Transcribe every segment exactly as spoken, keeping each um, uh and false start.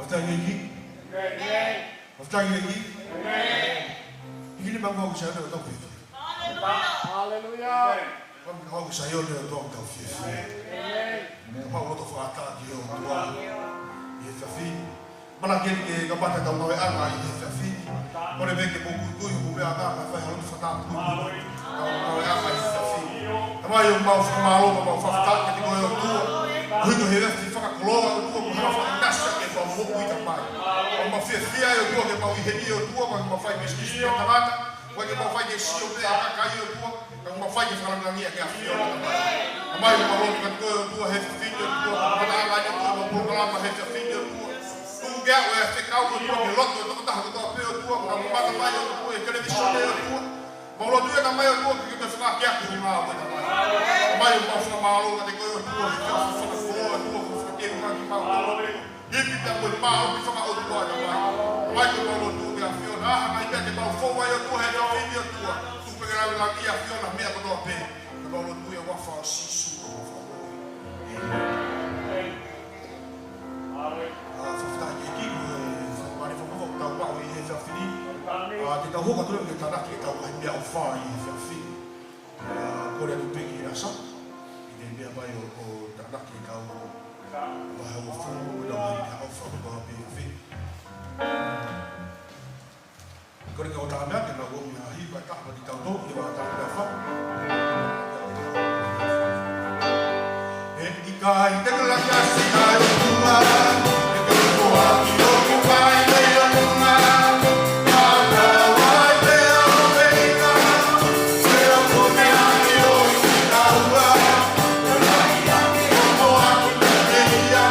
Fakafetaʻi ki he ʻEiki. Fakafetaʻi ki he ʻEiki. ʻIkai ke pau ke Saione ʻo tau fiefia. Haleluia. Pau ke Saione ʻo tau fiefia. Ka mau loto fakataha ki he ʻOtua ʻi he efiafi ni. Manatuʻi ke kamata ʻetau ngāueʻanga ʻi he efiafi ni. Kole mai ke mou kuikui hoʻomou meʻangāue, fai ha lotu fakataha, kuikui ʻetau ngāueʻanga ʻi he efiafi ni. Tamai, ʻoku mau fakamālō, mau fakafetaʻi kiate koe ʻOtua. Koeʻuhi ko e efiafi fakakoloa ʻOtua, ko e hā fakaʻinasi ke mau moʻui Tamai. ʻOku mau fiefia ʻOtua ke mau ʻi heni ʻOtua, ke mau fai pisinisi mo e tangata, ʻoku ʻikai ke mau fai ke sio pē ʻa e kakai ʻOtua, ka ʻoku mau fai ke fakalāngilangiʻi ʻa e ʻAfiona Tamai. Tamai, ʻoku mau lotu kiate koe ʻOtua he efiafi ni ʻOtua, ko e kamataʻanga ʻeni ʻOtua, mau polokalama he efiafi ni ʻOtua. Tuku ke aʻu e fekau ʻOtua ki he loto ʻo e tokotaha kotoa pē ʻOtua, ʻoku nau mamata mai ʻOtua ʻi he televīsone ʻOtua. Mau lotu ʻe Tamai ʻOtua ke ke fakaakeake hoʻo ngāue Tamai. Tamai, ʻoku mau fakamālō kiate koe ʻOtua he efiafi fakakoloa ʻOtua, ko e fakakehungaki mau ʻOtua. Hiki pea mo e pāʻomi fakaʻotua Tamai. Tamai, ʻoku mau lotu ki he ʻAfiona, ʻa e ngaahi meʻa te mau fou ai ʻOtua he efiafi ni ʻOtua. Tuku ke lāngilangiʻi ʻAfiona meʻa kotoa pē. ʻOku mau lotu ʻi he huafa ʻo Sīsū ko homau Fakamoʻui. ʻĒmeni. ʻA, fakafetaʻi ki he ʻEiki, ko e fakamālō fakaʻofoʻofa ʻoku tau maʻu ʻi he efiafi ni. ʻA, te tau hoko atu leva ki he tānaki ʻetau ngaahi meʻaʻofa ʻi he efiafi ni. ʻA, kole atu pē ki he ʻasa, ʻi he meʻa mai ʻo, ʻo tānaki ʻetau ngaahi meʻaʻofa, ʻo tau ngaahi meʻaʻofa kotoa pē he efiafi ni. Kole ke u ʻoatu ha meʻa ke nau ʻomi ha hiva ʻe taha maʻa kitautolu, hiva ʻe taha ʻe taha. ʻE ʻikai te ke laki ʻasi ai ʻOtua, ʻe ke foaki ʻoku kai mei ʻolunga, ka tau ai pē ʻa e ʻuhinga, ʻe ʻoku meʻa ki ʻo i taua, ʻe laki ʻaki ʻo foaki pē ia.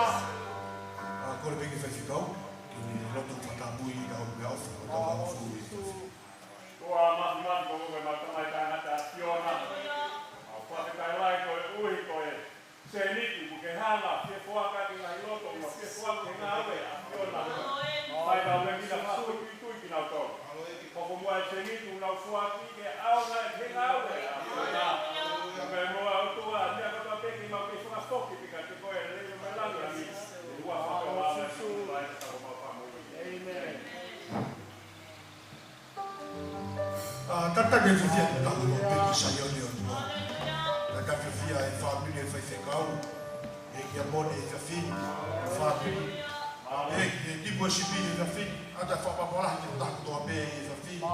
ʻA, kole pē ki he faifekau ke ne lotu fakatapui ʻetau meʻaʻofa, ʻetau meʻaʻofa. Ko e māfimafi ko koe, ko e mau Tamai taʻengata ʻAfiona. Mau fakafetaʻi lahi koeʻuhi ko e sēniti kuo ke hanga ʻo fie foaki ki he ngaahi loto, ʻo fie foaki ki he ngāue ʻAfiona. Fai kau lengina fakafoʻituitui kinautolu. Hoko muʻa e sēniti kuo nau foaki ke ʻaonga ki he ngāue ʻAfiona. Ka pea mo au ʻOtua, meʻa kotoa pē ke mau kei fakafoki pē kiate koe, lelei mo e lāngilangi. ʻI he huafa ʻo Sīsū, ko homau Fakamoʻui. ʻĒmeni. ʻA, talitali e fiefia ʻoku tau ʻilo pē ki Saione ʻOtua. Talitali fiefia e fāmili e faifekau. ʻEiki ʻa Mone he efiafi ni, fāmili. ʻEiki, e timu sipi he efiafi ni. ʻA e fakapapālangi ki he tokotaha kotoa pē he efiafi ni.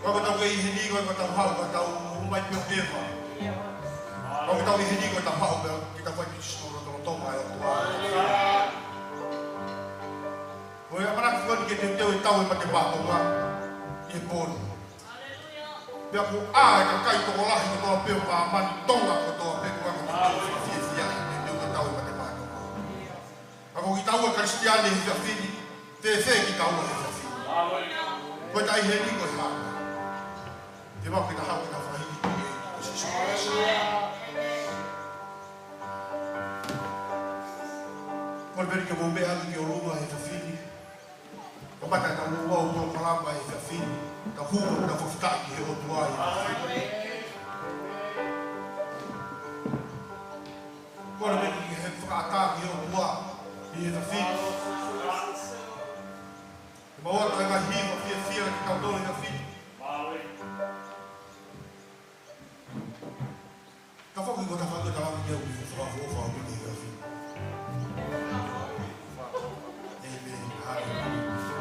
Ko ʻetau kei ʻi heni, ko ʻetau haʻu, ko ʻetau mai pē ʻo ʻeva. Ko ʻetau ʻi heni, ko ʻetau haʻu pē ke tau fai pisinisi lotolotonga ʻa e ʻOtua. Ko e ʻamanaki ko eni ke teuteu e tau e mate maʻa Tonga ʻi he pō ni. Pea ko e kakai tokolahi kotoa pē ʻo māmani, Tonga kotoa pē, ko e anga ʻetau fiefia ʻi he teuteu e tau e mate maʻa Tonga. Ka ko kitaua Kalisitiane he efiafi ni, fēfē kitaua he efiafi ni? Ko ʻetau ʻi heni ko e hā? Te mau ke tau haʻu ke tau fakahīkihiki ki he ʻEiki ko Sīsū Kalaisi. Kole pē ke mou meʻa ange ki ʻolunga he efiafi ni. Kamata ʻetau ouau polokalama he efiafi ni. Tau hū, tau fakafetaʻi ki he ʻOtua he efiafi ni. Kole pē ke fakaʻatā ki he ʻOtua he efiafi ni. Ke mau ʻoatu e ngaahi hiva fiefia kiate kitautolu he efiafi ni. Tafoki ko e tafaʻaki ʻo e talange ke u fakaʻofoʻofa ʻa e efiafi ni. ʻĒmeni. Haleluia.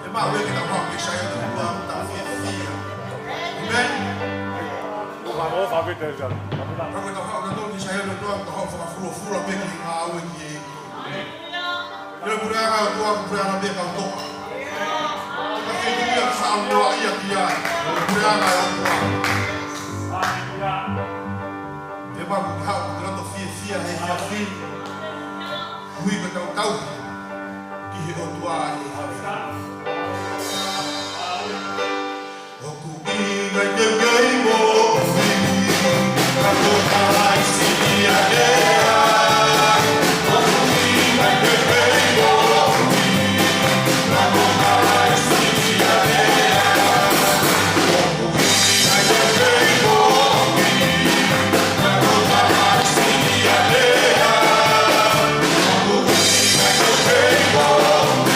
ʻE maʻu ē ke tau haʻu ki Saione ʻOtua ʻo tau fiefia. ʻĒmeni. Fakaʻofoʻofa pē te ia. Ka ko e tau haʻu nautolu ki Saione ʻOtua ʻo tau haʻu fakafulofula pē ki he ngāue ki he ʻEiki. Ke puleʻanga ʻOtua, ke puleʻanga pē kau toka. Faʻa noa ia ki ai. Ko e puleʻanga ʻo e ʻOtua. Te maku haʻu ke loto fiefia he efiafi ni. Ui ka tau tau ki he ʻOtua he efiafi ni. ʻOku ʻikai te u kei moʻui, ka ko Kalaisi ʻiate au. ʻOku ʻikai te u kei moʻui, ka ko Kalaisi ʻiate au. ʻOku ʻikai te u kei moʻui, ka ko Kalaisi ʻiate au. ʻOku ʻikai te u kei moʻui,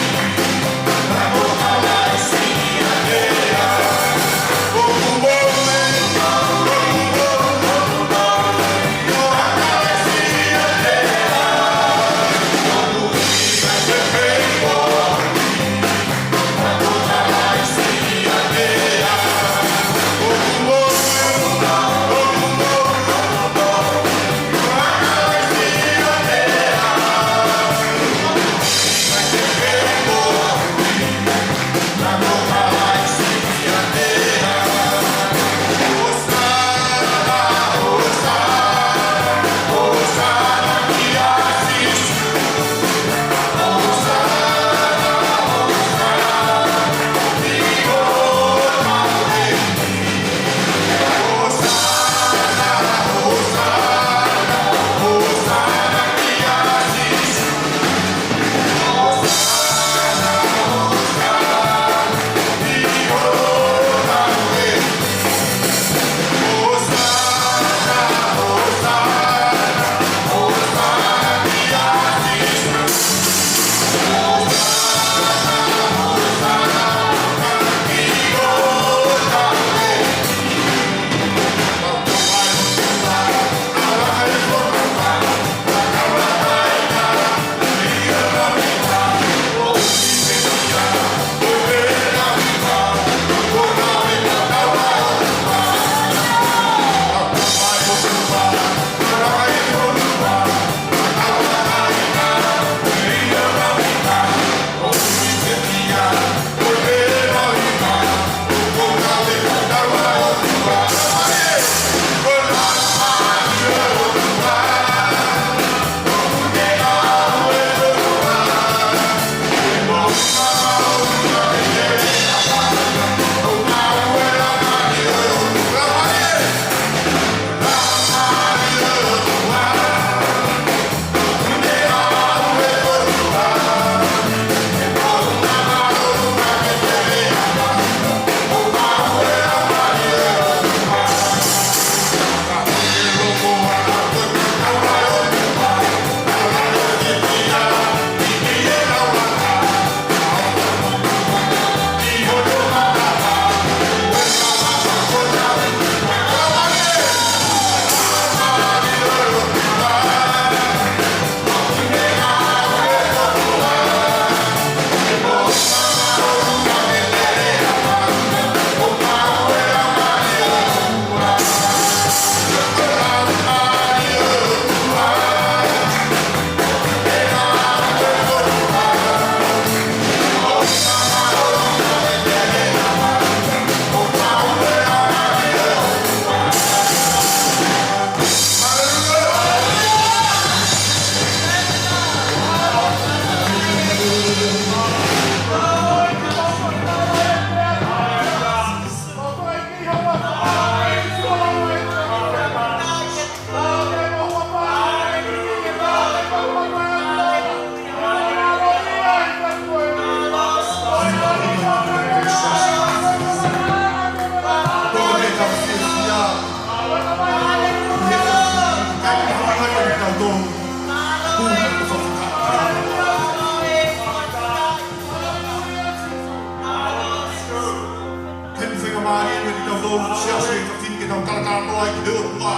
Ke ne fakamālō ʻiate kitautolu, siasi ʻo e efiafi ni, ke tau talatalanoa ai ki he ʻOtua.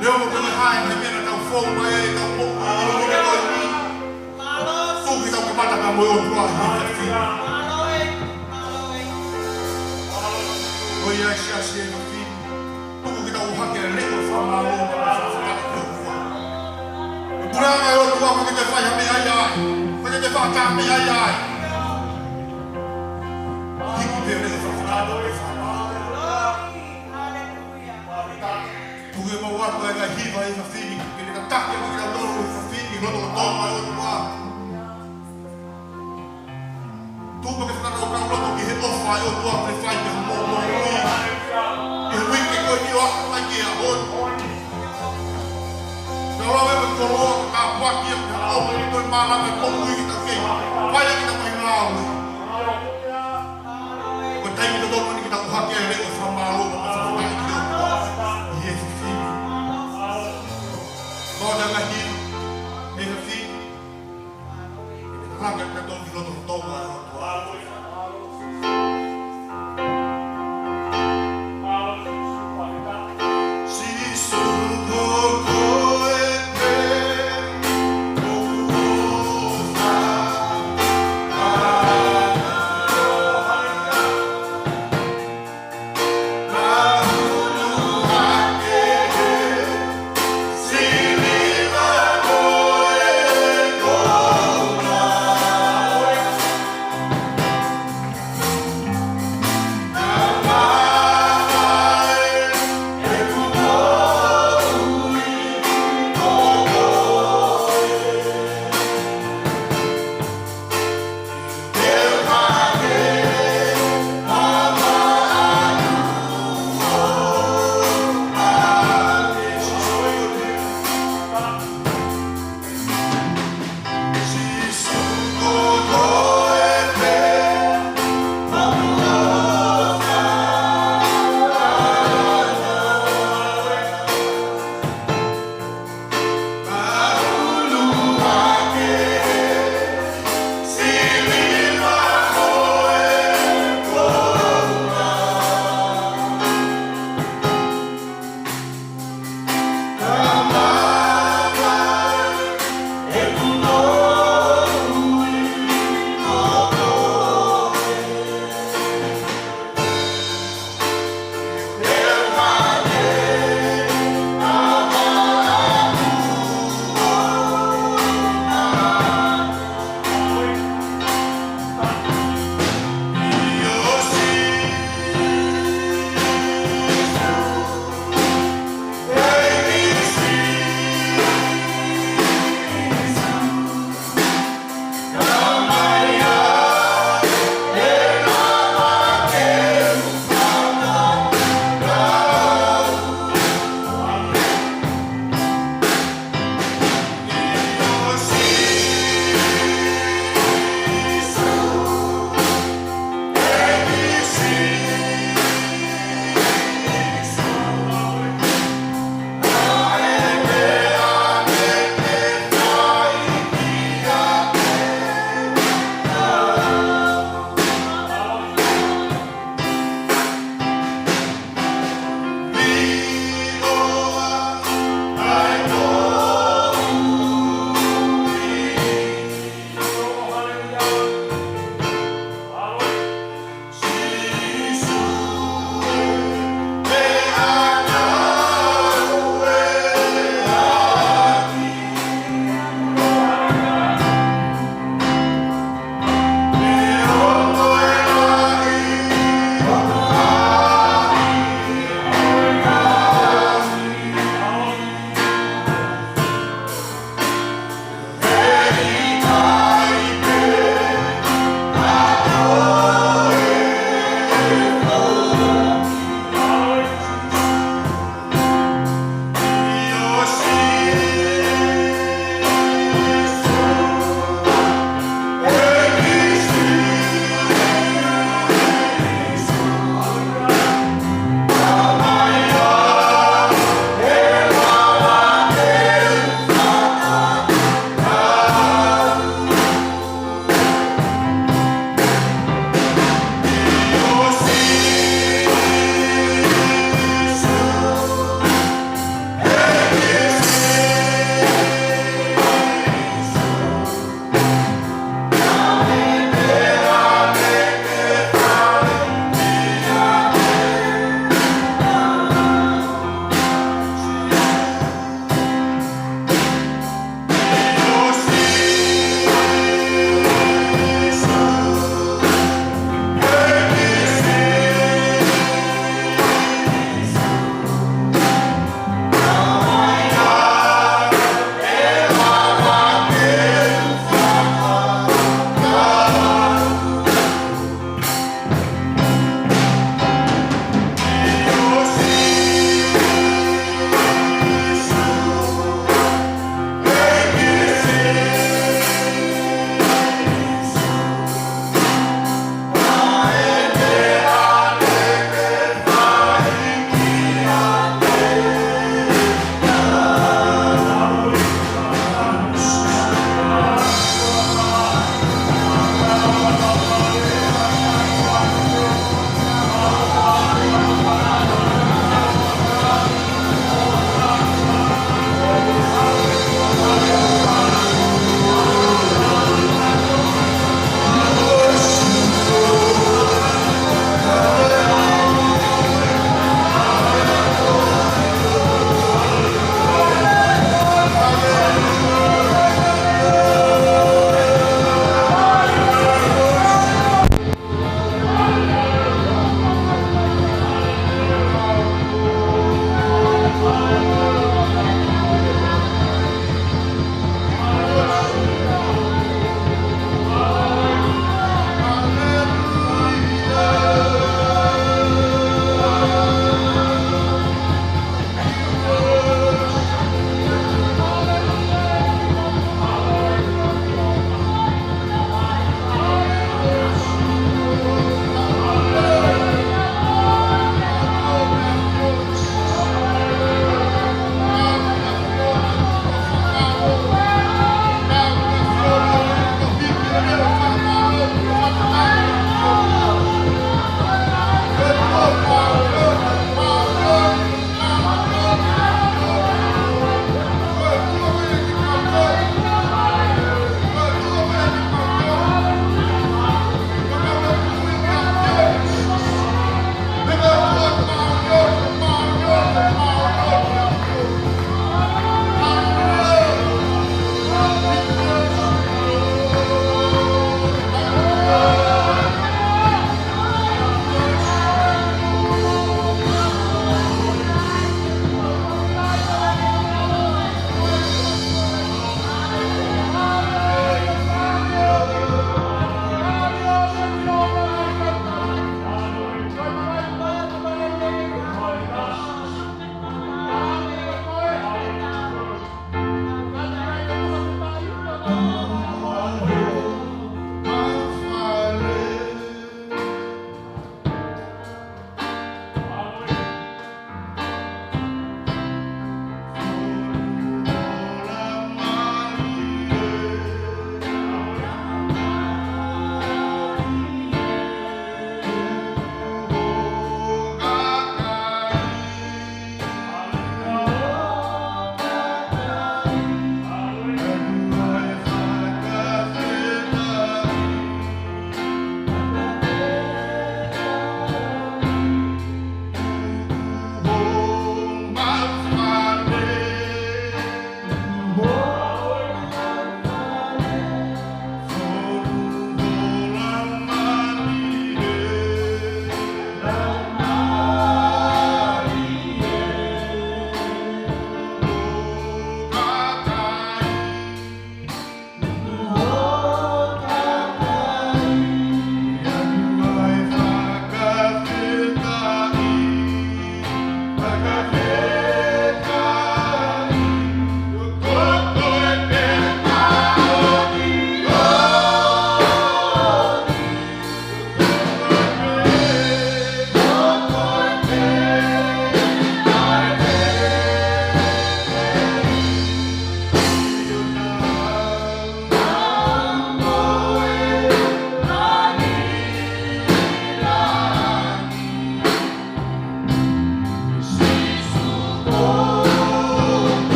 Neongo pe ko e hā e meʻa naʻa tau fou mai ai, tau moʻui ʻi he ʻaho ko eni. Tuku ke tau kamata pē mo e ʻOtua he efiafi ni. ʻOiauē siasi ʻo e efiafi ni. Tuku ke tau ʻohake e leʻo ʻo e fakamālō mo e fakafetaʻi ki he ʻOtua. Ko e puleʻanga ʻo e ʻOtua, ʻoku ʻikai te ke fai ha meʻa ia ai. ʻOku ʻikai te ke fakameʻa ia ai. Tuku ke mau ʻoatu e ngaahi hiva he efiafi ni, ke ne tataki ʻaki kitautolu he efiafi ni, lotolotonga ʻo e ʻOtua. Tuku ke fakakaukau loto ki he ʻofa ʻa e ʻOtua ʻoku ne fai ki homou moʻui. ʻI he uike ko eni ʻo aʻu mai ki he ʻaho ni. Ka lau e koloa, ka tāpuaki ʻa e ʻOtua, ko e mālama e moʻui ke tau kei fai ʻaki ʻetau ngāue. Ko e taimi totonu eni ke tau hake e leʻo ʻo e fakamālō mo e fakafetaʻi ki he ʻOtua ʻi he efiafi ni. Mau ʻoatu e ngaahi hiva he efiafi ni. Laka kitautolu ki he lotolotonga ʻo e ʻOtua. Sīsū, ko koe pē ʻoku ou fakaʻamu.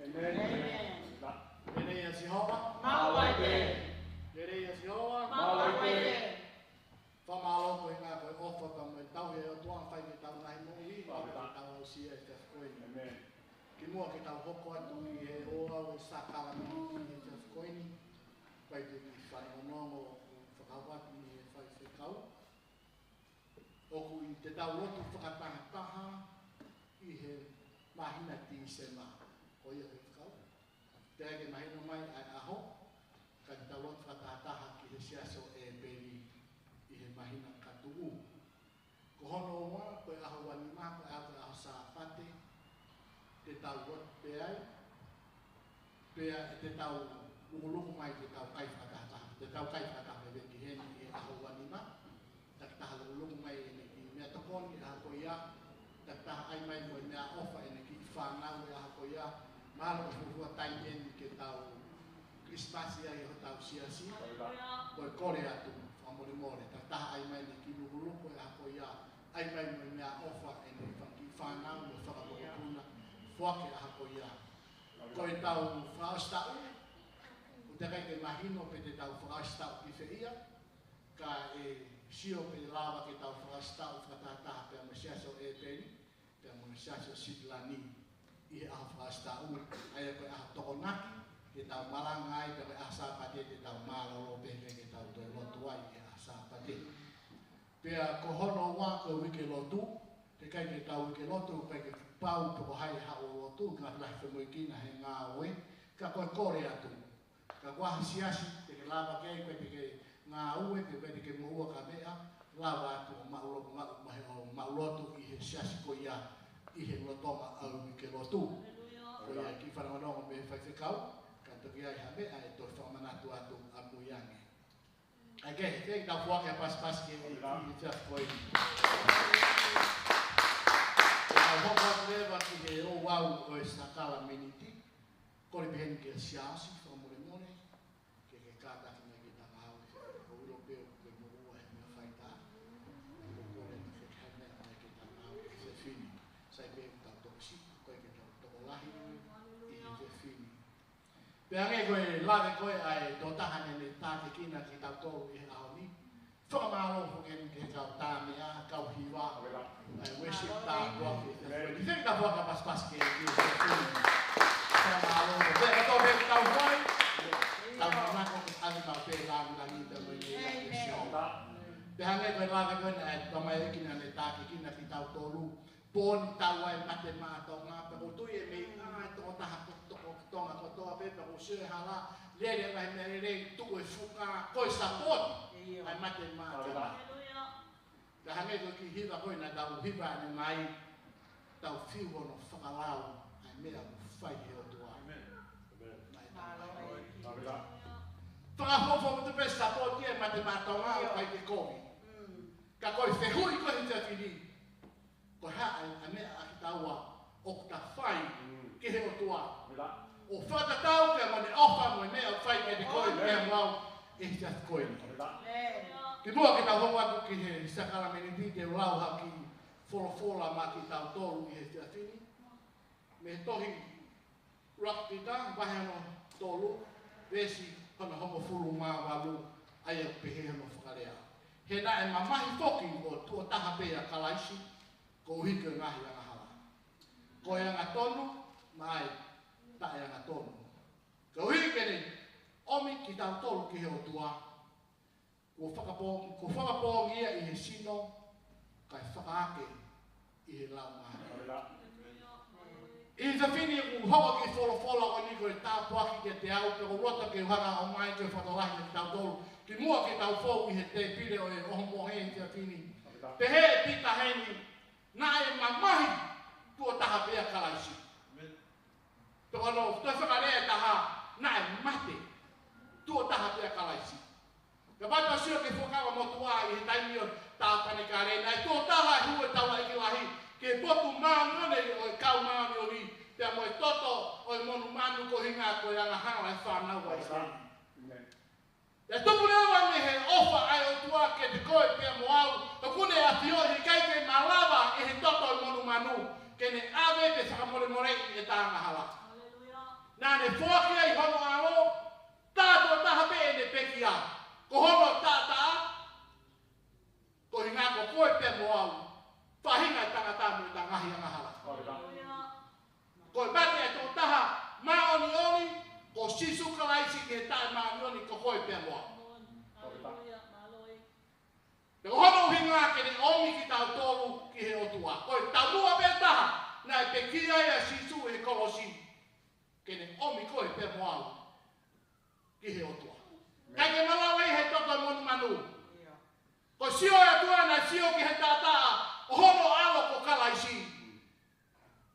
ʻĒmeni. Lelei ʻa Sihova. Mālō pē. Lelei ʻa Sihova. Mālō pē. Fakamālō ko e ʻuhinga ko e ʻofa pea mo e tauhi ʻa e ʻOtua ʻoku fai ki heʻetau ngaahi moʻui, ʻoku tau aʻusia he efiafi ko eni. ʻĒmeni. Kimuʻa ke tau hoko atu ki he ouau ʻo e sākalamēniti he efiafi ko eni, ʻoku ʻi ai e kiʻi fanongonongo ʻoku fakahoko atu mei he faifekau. ʻOku ʻi ai ʻetau lotu fakatahataha ʻi he māhina Tīsema. Ko ia faifekau. Teʻeki ke mahino mai ʻa e ʻaho, ka ʻi ai ʻetau lotu fakatahataha ki he siasi ʻo ʻĒpeli ʻi he māhina ka tuʻu. Ko hono ua, ko e ʻaho uanima, ko e ʻaho, ko e ʻaho Sāpate, te tau lotu pē ai, pea te tau lukuluku mai ke tau kai fakatahataha, te tau kai fakataha mai pē ki heni he ʻaho uanima, takitaha lukuluku mai ʻene kiʻi meʻatokoni he ʻaho ko ia, takitaha ʻai mai mo e meʻaʻofa ʻene kiʻi fānau he ʻaho ko ia, mahalo ko e fuofua taimi eni ke tau Kilisimasi ai hotau siasi, ko e kole atu, fakamolemole, takitaha ʻai mai ʻene kiʻi lukuluku he ʻaho ko ia, ʻai mai mo e meʻaʻofa ʻene fanga kiʻi fānau mo e fanga mokopuna, foaki he ʻaho ko ia. Ko ʻetau fakaʻosi taʻu, ʻoku teʻeki ai ke mahino pe te tau fakaʻosi taʻu ki fē ia, ka ʻe sio pe lava ke tau fakaʻosi taʻu fakatahataha pea mo e siasi ʻo ʻĒpeli, pea mo e siasi ʻo Sitilani ʻi he ʻaho fakaʻosi taʻu, ʻa ia ko e ʻaho Tokonaki, ke tau malanga ai, pea ko e ʻaho Sāpate te tau mālōlō pē ke tau toe lotu ai he ʻaho Sāpate. Pea ko hono ua ko e uike lotu, heʻikai ke tau uike lotu, ʻikai ke pau pe ko hai haʻu ʻo lotu, ngaahi lahi femoʻuekina he ngāue, ka ko e kole atu. Ka ko ha siasi, te ke lava ke, ʻikai te ke ngāue, ʻikai te ke moʻua ka meʻa, lava atu ʻo maʻu lotu, maʻu, maʻu, ʻo maʻu lotu ʻi he siasi ko ia, ʻi he lolotonga ʻa e uike lotu. Ko ia e kiʻi fanongonongo mei he faifekau, ka toki ʻi ai ha meʻa ʻe toe fakamanatu atu ʻamui ange. ʻAi ke, ke tau foaki ʻa e pasipasi ke ʻi he efiafi ko eni. Tau hoko atu leva ki he ouau ʻo e sākalamēniti. Kole pē heni kia Siaosi, fakamolemole, ke ke kātaki mai ke tangahau, ke ke ʻilo pē ʻoku ke moʻua he meʻa faitā. Ko e kole ke ke ʻomai ke tangahau he efiafi ni. Sai pē ʻoku tau tokosiʻi, ʻoku ʻikai ke tau tokolahi ʻi he efiafi ni. Pea hangē ko e lave ko ē ʻa e tokotaha naʻá ne tākiekina kitautolu ʻi he ʻaho ni. Fakamālō foki heni ki he kau tāmeʻa, kau hiva, ʻa e worship tāpuaki. Ni feki ka foaki ʻa e pasipasi ke, ke, ke, ke. Fakamālō. Pea ko e tau fai, tau manako ke ʻoange maʻu pē lāngilangi pea mo e ngeia ke sio. Pea hangē ko e lave ko ē ʻa e tamaioʻeiki naʻá ne tākiekina kitautolu. Pō ni taua e Mate Maʻa Tonga, pea ʻoku ou tui ʻe meimei ʻa e tokotaha ko, toko, Tonga kotoa pē, pea ʻoku ou sio he hala, lele ʻa e meʻa lelei, tuʻu e fuka, ko e support ʻa e Mate Maʻa Tonga. Ka hangē ko e kiʻi hiva ko ē naʻa tau hiva ʻanenai, tau fiu hono fakalau ʻa e meʻa ʻoku fai he ʻOtua. Naʻe tau fakafoʻou atu pē support ʻa e Mate Maʻa Tonga, ʻikai ke kovi. Ka ko e fehuʻi ko ē he efiafi ni, ko e hā ʻa e, ʻa e meʻa ʻa kitaua ʻoku ta fai ki he ʻOtua. ʻO fakatatau pea mo ʻene ʻofa mo e meʻa ʻoku fai kiate koe pea mo au he efiafi ko eni. Kimuʻa ke tau hoko atu ki he sākalamēniti, te u lau ha kiʻi folofola maʻa kitautolu ʻi he efiafi ni. Mei he tohi ʻUluaki Pita, vahe hono tolu, veesi hono hongofulu mā valu, ʻa ia ʻoku pehē hono fakalea: He naʻe mamahi foki ʻo tuʻo taha pē ʻia Kalaisi, koeʻuhi ko e ngaahi angahala, ko e angatonu maʻa e taʻeangatonu, koeʻuhi ke ne ʻomi kitautolu ki he ʻOtua, kuo fakapō-, kuo fakapoongi ia ʻi he sino, kae fakaake ʻi he laumālie. ʻI he efiafi ni ʻoku hoko e kiʻi folofola ko eni ko e tāpuaki kiate au, pea ʻoku ou loto ke u hanga ʻo ʻomai ke fakalahi kiate kitautolu. Kimuʻa ke tau fou ʻi he tēpile ʻo e ʻohomohe he efiafi ni, pehē ʻe Pita heni, naʻe mamahi tuʻo taha pē ʻia Kalaisi. Pea ko hono toe fakalea ʻe taha, naʻe mate tuʻo taha pē ʻia Kalaisi. Kapau te tau sio ki he Fuakava Motuʻa ʻi he taimi ʻo e Tāpanekale, naʻe tuʻo taha e hū ʻo e taulaʻeiki lahi ki he potu māʻoniʻoni ʻo e kau māʻoniʻoni, pea mo e toto ʻo e monumanu, ko e ʻuhinga ko e angahala ʻa e fānau ʻa ʻIsileli. ʻĒmeni. ʻE tupu leva mei he ʻofa ʻa e ʻOtua kiate koe pea mo au, ʻoku ne ʻafioʻi he ʻikai ke malava ʻe he toto ʻo e monumanu ke ne ʻave pe fakamolemoleʻi ʻeta angahala. Haleluia. Naʻa ne foaki ai hono ʻAlo, taʻetokotaha pē ʻene pekia, ko hono taʻataʻa, ko e ʻuhinga ko koe pea mo au, faʻahinga ʻo e tangata mo ʻetau ngaahi angahala. Ko e mate ʻa e tokotaha māʻoniʻoni, ko Sīsū Kalaisi, ki he taʻemāʻoniʻoni, ko koe pea mo au. Pea ko hono ʻuhinga ke ne ʻomi kitautolu ki he ʻOtua. Ko e taumuʻa pē taha naʻe pekia ai ʻa Sīsū he kolosi, ke ne ʻomi koe pea mo au ki he ʻOtua. ʻIkai ke malava ia he toto ʻo e monumanu. Ko e sio ʻa e ʻOtua naʻe sio ki he taʻataʻa ʻo hono ʻAlo ko Kalaisi,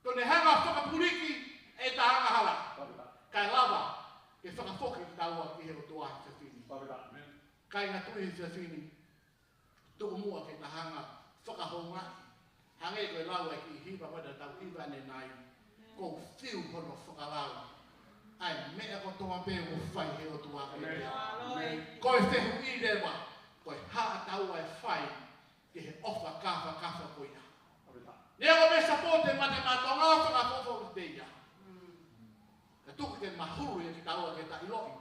kuo ne hanga ʻo fakapuliki ʻeta angahala, kae lava ke fakafoki kitaua ki he ʻOtua he efiafi ni. Kāinga tui he efiafi ni, tuku muʻa ke ta hanga ʻo fakahoungaʻi, hangē ko e lau ʻa e kiʻi hiva ʻoku tau hiva ʻanenai, ʻoku ou fiu hono fakalau ʻa e meʻa kotoa pē ʻoku fai he ʻOtua kiate au. Ko e fehuʻi leva, ko e hā ʻa taua ʻe fai ki he ʻofa kāfakafa ko ia? Neongo pē ʻa e sapote mate maʻa Tonga, fakafoʻou pē ia. Ka tuku ke mahulu ia kiate kitaua ke ta ʻiloʻi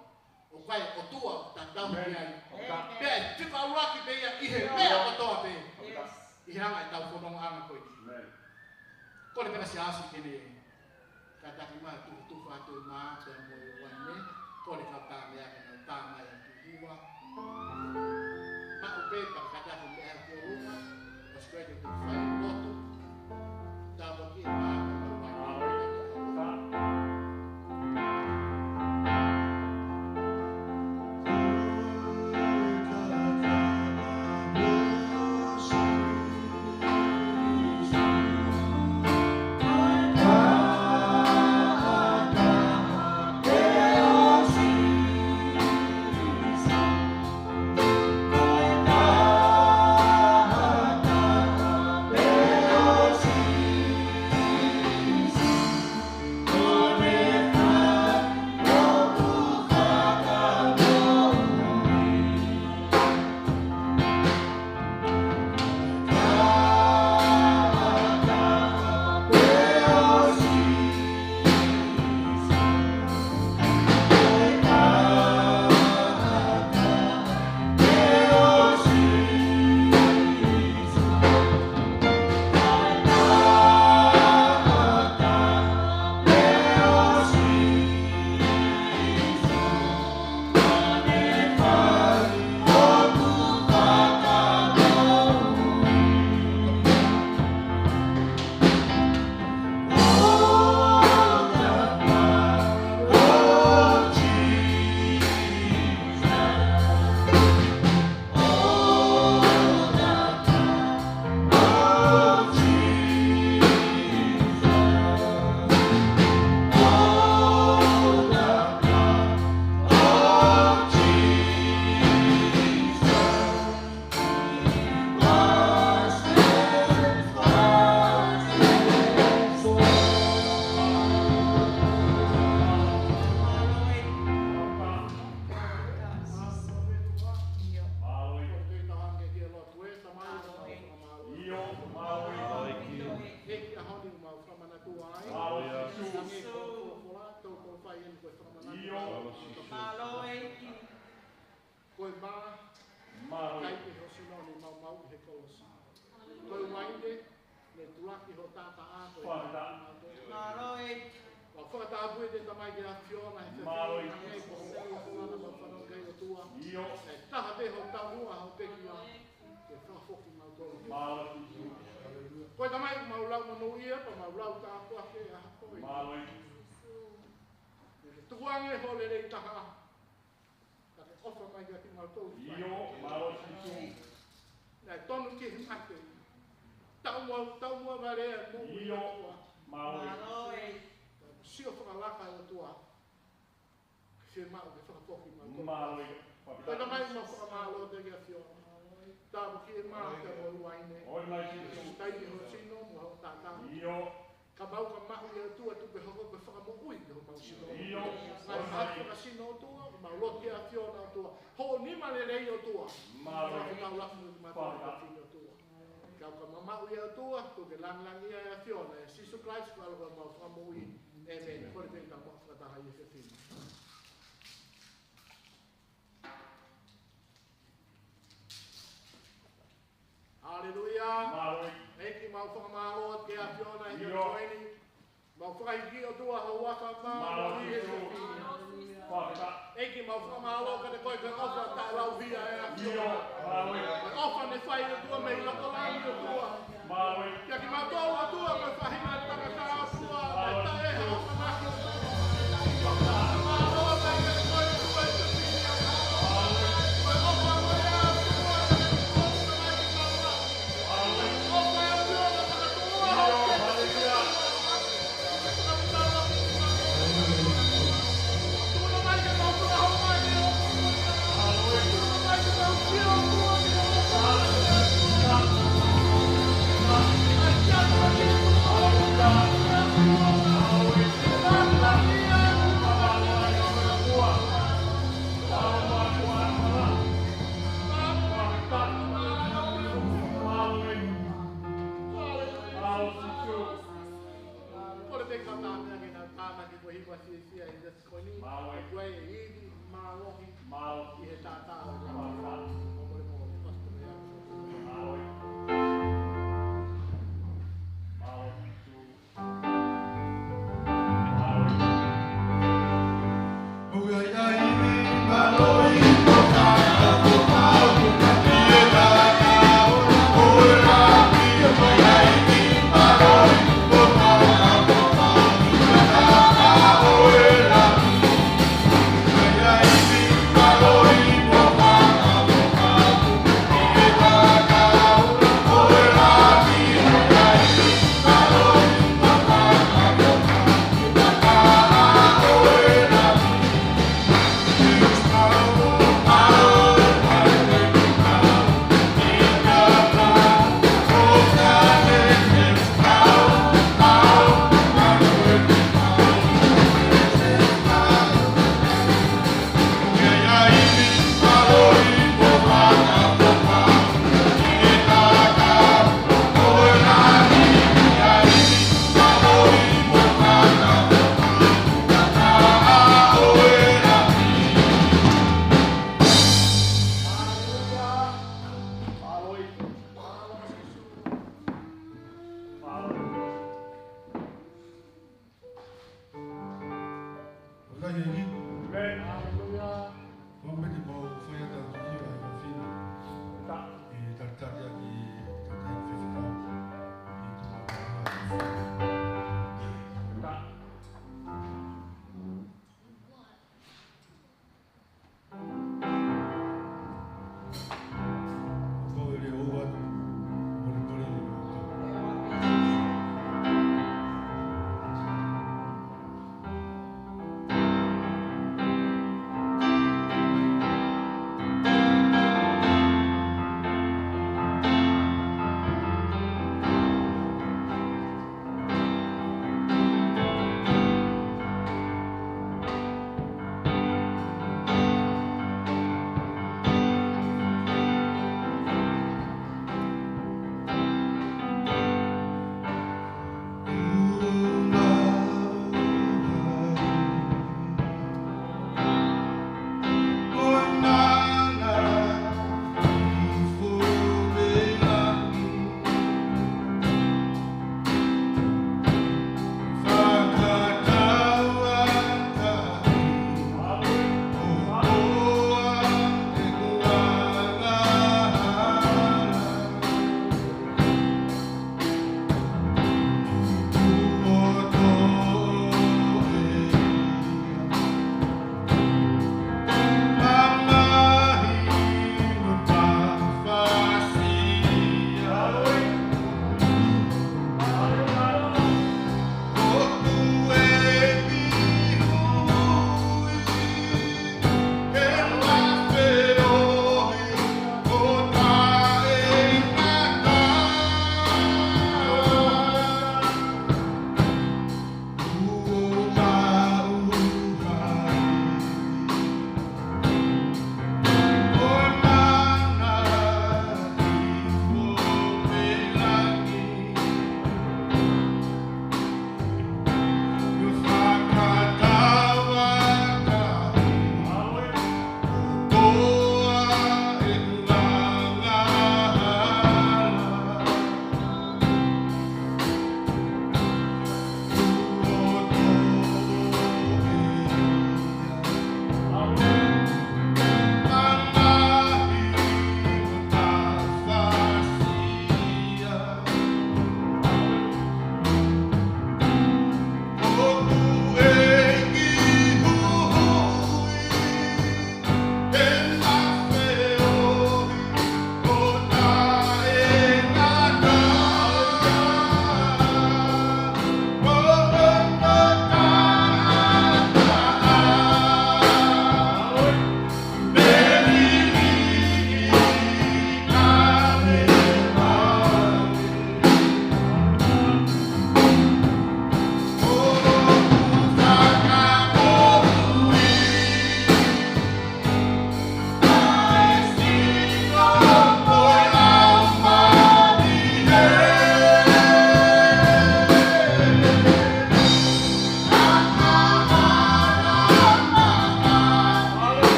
ʻoku ʻi ai e ʻOtua ʻoku tau tauhi ai. Pea ʻe fika ʻuluaki pē ia ʻi he meʻa kotoa pē. ʻI he anga ʻetau fononga ʻanga ko eni. Kole pē ka Siaosi ke ne kātaki mai ʻo tufa atu e mā pea mo e uaine. Kole ka tā meʻa ke nau tā mai ʻa e kiʻi hiva. Maʻu pē ka kātaki meʻa ki ʻolunga. ʻOsi ko ia ke tau fai lotu. Tāpuakiʻi e mā pea mo e uaine. Ko e mā, Mālō. Kai pē ho sino ne maumauʻi he kolosi. Ko e uaine ne tulaki ho taʻataʻa ko e Mālō. Mau fakatapu ʻEiki Tamai ki he ʻAfiona he Mālō. Hangē ko hoʻo ʻofa ʻoku mau fanongo ki ai ʻOtua. ʻIo. ʻE taha pē ho taumuʻa ho pekia ke fakafoki mautolu. Mālō. Ko e Tamai mau lau monūʻia, pea mau lau tāpuaki he ʻaho ko eni. Mālō. Tukuange ho lelei taha. Ka ke ʻofa mai kiate kimautolu. ʻIo, mālō Sīsū. Naʻe tonu ki he mate. Taumuʻa, taumuʻa vale ʻa e moʻui ʻOtua. ʻIo, mālō. Sio fakalaka ʻOtua. Ke maʻu ke fakafoki mautolu. Mālō. Ko e Tamai mau fakamālō atu ki he ʻAfiona. Tāpuakiʻi e mā pea mo e uaine. ʻOi mai Sīsū. Kai pē ho sino mo ho taʻataʻa. ʻIo. Ka mau ka maʻu ʻe ʻOtua tuku ke hoko ko e fakamoʻui ki homau sino. ʻIo. Ngaahi fakasino ʻOtua, mau lotu ki he ʻAfiona ʻOtua. Hoʻo nima lelei ʻOtua. Mālō. Mau laku mo kimautolu ʻOtua. Ka mau ka maʻu ʻe ʻOtua, tuku ke langilangiʻia ʻa e ʻAfiona, ʻia Sīsū Kalaisi ko e ʻAlo ko homau Fakamoʻui. ʻĒmeni. Kole pē ke tau kau fakataha ʻi he efiafi ni. Haleluia. Mālō. ʻEiki, mau fakamālō atu ki he ʻAfiona ʻi he ʻaho ko eni. Mau fakahiki ʻOtua ho huafa māʻoniʻoni ʻi he efiafi ni. ʻEiki, mau fakamālō kiate koe ko e ʻofa taʻelauhia ʻa e ʻAfiona. Ko e ʻofa ne fai ʻOtua mei loto langi ʻOtua. Kiate kimautolu ʻOtua ko e faʻahinga ʻo e tangata ʻOtua, ʻoku taʻe ha ʻamanaki ʻOtua. Mālō ʻEiki kiate koe ʻOtua ʻi he efiafi ni. Ko e ʻofa mo e ʻOtua, ʻofa mai kimautolu. Kole pē ke tau tānaki, ke tau tānaki ko e hiva fiefia ʻi he efiafi ni. Mālō. Ko e ivi, mālohi, mālohi ʻi he taʻataʻa ʻo e Tamai. Mālō. Mālō. Mālō.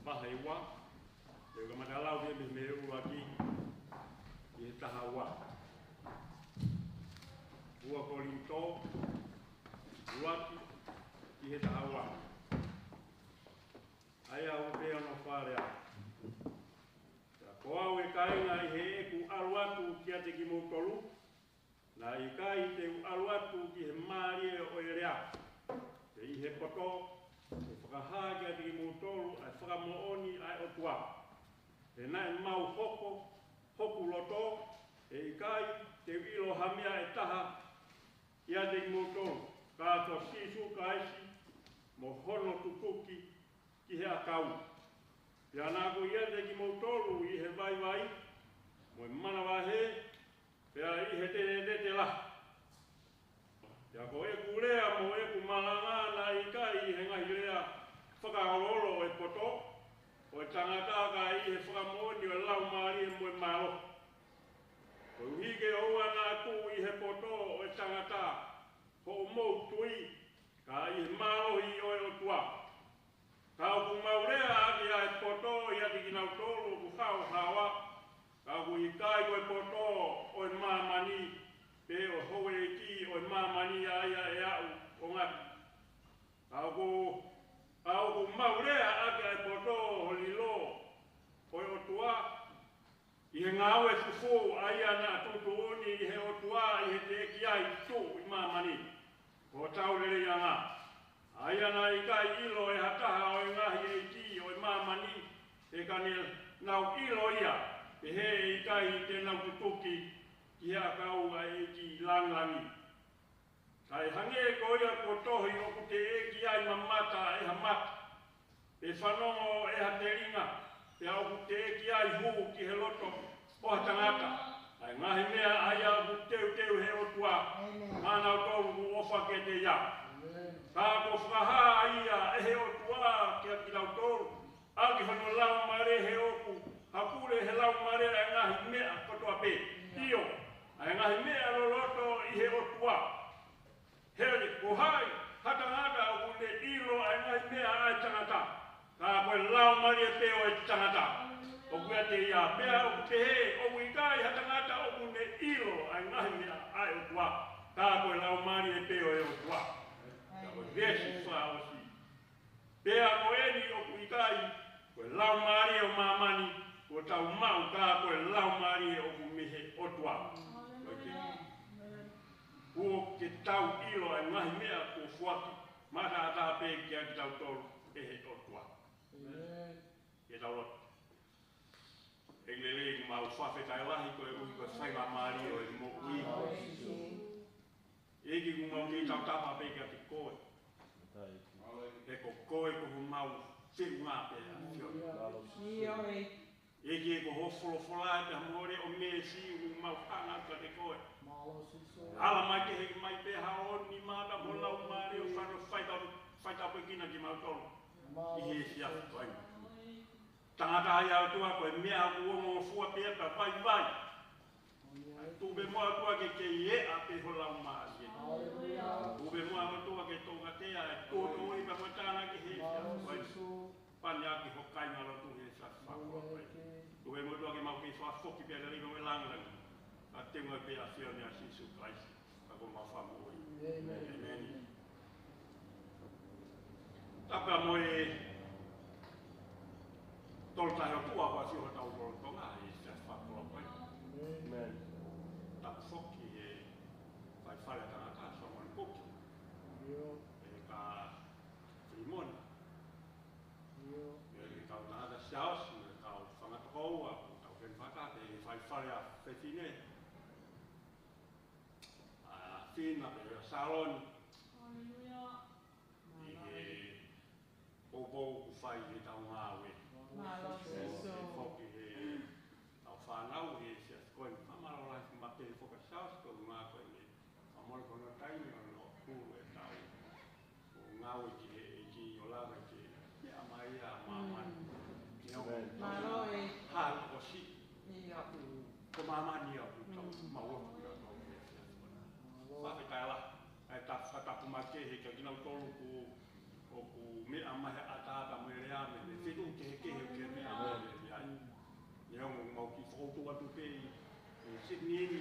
Vahe ua, te u kamata lau pē mei he ʻuluaki ki he taha ua. Ua Kolinitō, ʻuluaki ki he taha ua. ʻA ia ʻoku pehē hono fakalea. Pea ko au, ʻe kāinga, ʻi heʻeku ʻalu atu kiate kimoutolu, naʻe ʻikai te u ʻalu atu ki he mālie ʻo e lea, pe ʻi he poto, ʻo fakahā kiate kimoutolu ʻa e fakamoʻoni ʻa e ʻOtua. He naʻe mau hoko hoku loto, ʻe ʻikai te u ʻilo ha meʻa ʻe taha kiate kimoutolu, ka ko Sīsū Kalaisi mo hono tutuki ki he ʻakau. Pea naʻa ku ʻiate kimoutolu ʻi he vaivai, mo e manavahē, pea ʻi he tetetete lahi. Pea ko ʻeku lea mo ʻeku malanga naʻe ʻikai ʻi he ngaahi lea fakaoloolo ʻo e poto, ʻo e tangata, ka ʻi he fakamoʻoni ʻo e Laumālie mo e mālohi. Koeʻuhi ke ʻoua naʻa tuʻu ʻi he poto ʻo e tangata hoʻomou tui, ka ʻi he mālohi ʻo e ʻOtua. Ka ʻoku mau lea ʻaki ʻa e poto ʻiate kinautolu ʻoku haohaoa, ka ʻoku ʻikai ko e poto ʻo e māmani, pe ʻo e houʻeiki ʻo e māmani ʻa ia ʻe aʻu ʻo ngata. Ka ʻoku, ka ʻoku mau lea ʻaki ʻa e poto ʻo e lilo ʻo e ʻOtua, ʻi he ngāue fufū ʻa ia naʻa tuʻutuʻuni ʻe he ʻOtua ʻi he teʻeki ai tuʻu ʻi māmani, ko hotau leleiʻanga, ʻa ia naʻe ʻikai ʻilo ʻe ha taha ʻo e ngaahi ʻeiki ʻo e māmani, he ka ne nau ʻilo ia, pehē ʻe ʻikai te nau tutuki ki he ʻakau ʻa e ʻEiki langilangi. Kae hangē ko ia kuo tohi, ʻoku teʻeki ai mamata ʻe ha mata, pe fanongo ʻe ha telinga, pea ʻoku teʻeki ai hū ki he loto ʻo ha tangata ʻa e ngaahi meʻa ʻa ia ʻoku teuteu ʻe he ʻOtua maʻanautolu ʻoku ʻofa kiate ia. Ka kuo fakahā ia ʻe he ʻOtua kiate kitautolu ʻaki hono Laumālie, he ʻoku hakule ʻe he Laumālie ʻa e ngaahi meʻa kotoa pē, ʻio, ʻa e ngaahi meʻa loloto ʻi he ʻOtua. He ko hai ha tangata ʻoku ne ʻilo ʻa e ngaahi meʻa ʻa e tangata, ka ko e Laumālie pē ʻo e tangata ʻoku ʻiate ia? Pea ʻoku pehē, ʻoku ʻikai ha tangata ʻoku ne ʻilo ʻa e ngaahi meʻa ʻa e ʻOtua, ka ko e Laumālie pē ʻo e ʻOtua. Pea ko e veesi fakaʻosi: Pea ko eni ʻoku ʻikai ko e laumālie ʻo māmani kuo tau maʻu, ka ko e Laumālie ʻoku mei he ʻOtua. Ko e ke, kuo ke tau ʻilo ʻa e ngaahi meʻa kuo foaki maʻataʻatā pē kiate kitautolu ʻe he ʻOtua. Ke tau lotu. ʻEiki lelei, ʻoku mau fakafetaʻi lahi koeʻuhi ko e faingamālie ʻo e moʻui. ʻEiki, ʻoku mau kei tautapa pē kiate koe. He ko koe ko homau feʻunga pē ʻa e ʻAfiona. ʻIo, ʻEiki. ʻEiki, ko hoʻo folofola ʻi he mole ʻo Mesi, ʻoku mau hanga kiate koe. Ala mai ke hiki mai pē ha ʻoni mata mo Laumālie ʻo fano faitau, faitau pē kina kimautolu ʻi he efiafi ko eni. Tangata ia, ʻOtua, ko e meʻa ʻoku ongongofua pē ia pea vaivai. Tuku pē muʻa, ʻOtua, ke kei eʻa pē ho Laumālie. Tuku pē muʻa, ʻOtua, ke tokatea e tuʻutuʻuni pea mo e tānaki he efiafi ko eni. Pani ʻaki ho kāingalotu he efiafi ko eni. Tuku pē muʻa, ʻOtua, ke mau kei fakafoki pē ʻa e lelei mo e langilangi ʻa e teunga pē ʻa e ʻAfiona ʻia Sīsū Kalaisi, ka ko homau Fakamoʻui. ʻĒmeni. ʻĒmeni. Tapu mo e Tolu Tahahi ʻOtua, ʻoku ʻasi hotau lotolotonga ʻi he efiafi fakakoloa ko eni. ʻĒmeni. Tapu foki he faifale ʻa e tangata, Solomone Kuki. ʻIo. ʻE ka Filimona. ʻIo. ʻE kau tangata Siaosi, ʻe kau fanga tokoua, ʻoku tau keni fakataha, ʻe faifale ʻa Fefine. ʻA Fina pea mo Saloni. Haleluia. ʻI he poupou ʻoku fai ʻi heʻetau ngāue. Mālō Sīsū. Foki he ʻetau fānau he efiafi ko eni. Fakamālō lahi makehe foki ʻa Siaosi ko e ngāue ko eni. Fakamālō ko hono taimi ʻo ne hulu ʻetau ngāue ki he ʻEiki ʻo lava ke meʻa mai ʻa māmani. Mm. Mālō e. Hā ko si. ʻIo. Ko māmani ia ʻoku tau maʻu ʻoku tau he efiafi ko eni. Mālō. Fakafetaʻi lahi. ʻA e ta-, fakatapu makehe kiate kinautolu ʻoku, ʻoku meʻa mai he ʻataʻatā mo e lea mo e, mo e fetuʻu kehekehe Pē ʻi Sydney ni,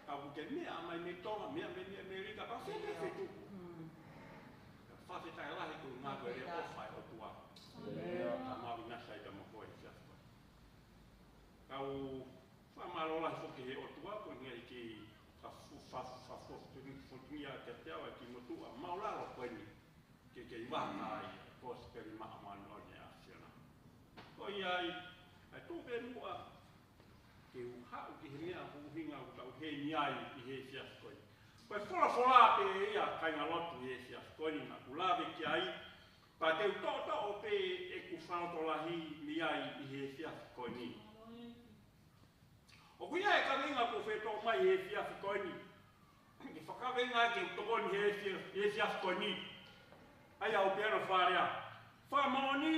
ka ʻoku ke meʻa mai mei Tonga, meʻa mai mei ʻAmelika, pea fē pē feituʻu. Fakafetaʻi lahi ko e ngāue ʻofa ʻa e ʻOtua. Ka mau ʻinasi ai pea mo koe he efiafi ko eni. Kau fakamālō lahi foki he ʻOtua ko e ngaahi kiʻi fa-, fa-, fa-, fakafotungifotungia kiate au ʻa e kiʻi motuʻa māʻulalo ko eni ke kei vaka ai e kosipeli māʻoniʻoni ʻa e ʻAfiona. Ko ia ai, ʻa e tuʻu pē muʻa ke u haʻu ki he meʻa ʻoku ʻuhinga ʻoku tau ʻi heni ai ʻi he efiafi ko eni. Ko e folofola pē ia kāingalotu he efiafi ko eni naʻa ku lave ki ai, pea te u toʻotoʻo pē ʻeku fakalotolahi mei ai ʻi he efiafi ko eni. ʻOku ʻi ai e kaveinga kuo fetoʻo mai he efiafi ko eni. Ke fakaveinga ke u tokoni he efi-, he efiafi ko eni. ʻA ia ʻoku pehē hono fakalea: Fakamoʻoni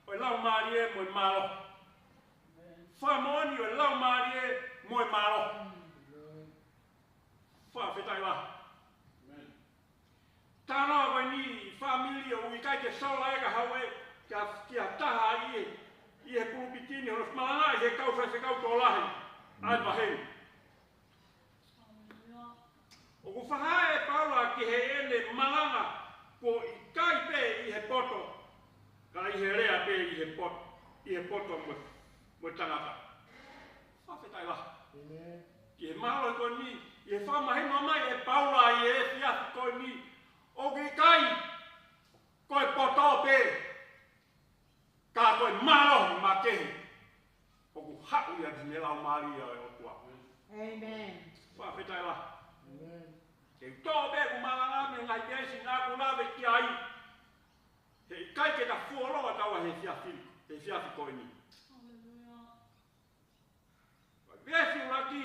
ʻo e Laumālie mo e mālohi. Fakamoʻoni ʻo e Laumālie mo e mālohi. Fakafetaʻi lahi. Talanoa ko eni fāmili ʻoku ʻikai ke sola ʻe ka haue kia, kia taha ʻi he, ʻi he pulupiti ni hono malanga ʻi he kau faifekau tokolahi ʻa e vaheni. ʻOku fakahā ʻe Paula ki heʻene malanga kuo ʻikai pē ʻi he poto, ka ʻi he lea pē ʻi he pot-, ʻi he poto mo, mo e tangata. Fakafetaʻi lahi. Ki he mālohi ko eni, ʻi he fakamahino mai ʻe Paula ʻi he efiafi ko eni, ʻoku ʻikai ko e poto pē, ka ko e mālohi makehe ʻoku haʻu ia mei he Laumālie ʻo e ʻOtua. Fakafetaʻi lahi. Ke toʻo pē ʻeku malanga mei he ngaahi veesi naʻa ku lave ki ai. He ʻikai ke ta fuoloa taua he efiafi, he efiafi ko eni. Veesi ʻuluaki,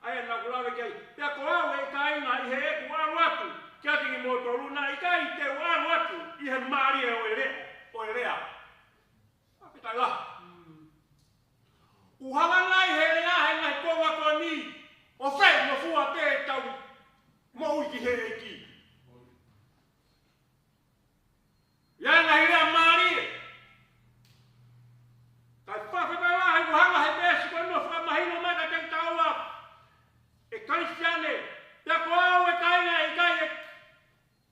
ʻa ia naʻa ku lave ki ai: Pea ko au, ʻe kāinga, ʻi heʻeku ʻalu atu kiate kimoutolu, naʻe ʻikai te u ʻalu atu ʻi he mālie ʻo e lea, ʻo e lea. Fakafetaʻi lahi. ʻOku hanga ʻe he lea he ngaahi kuonga ko eni ʻo feingofua pē ʻetau moʻui ki he ʻEiki. ʻI he ngaahi lea mālie. Kae fakafetaʻi lahi ʻoku hanga ʻe he veesi ko eni ʻo fakamahino mai kiate kitaua ʻe Kalisitiane: Pea ko au, ʻe kāinga, ʻe kāinga,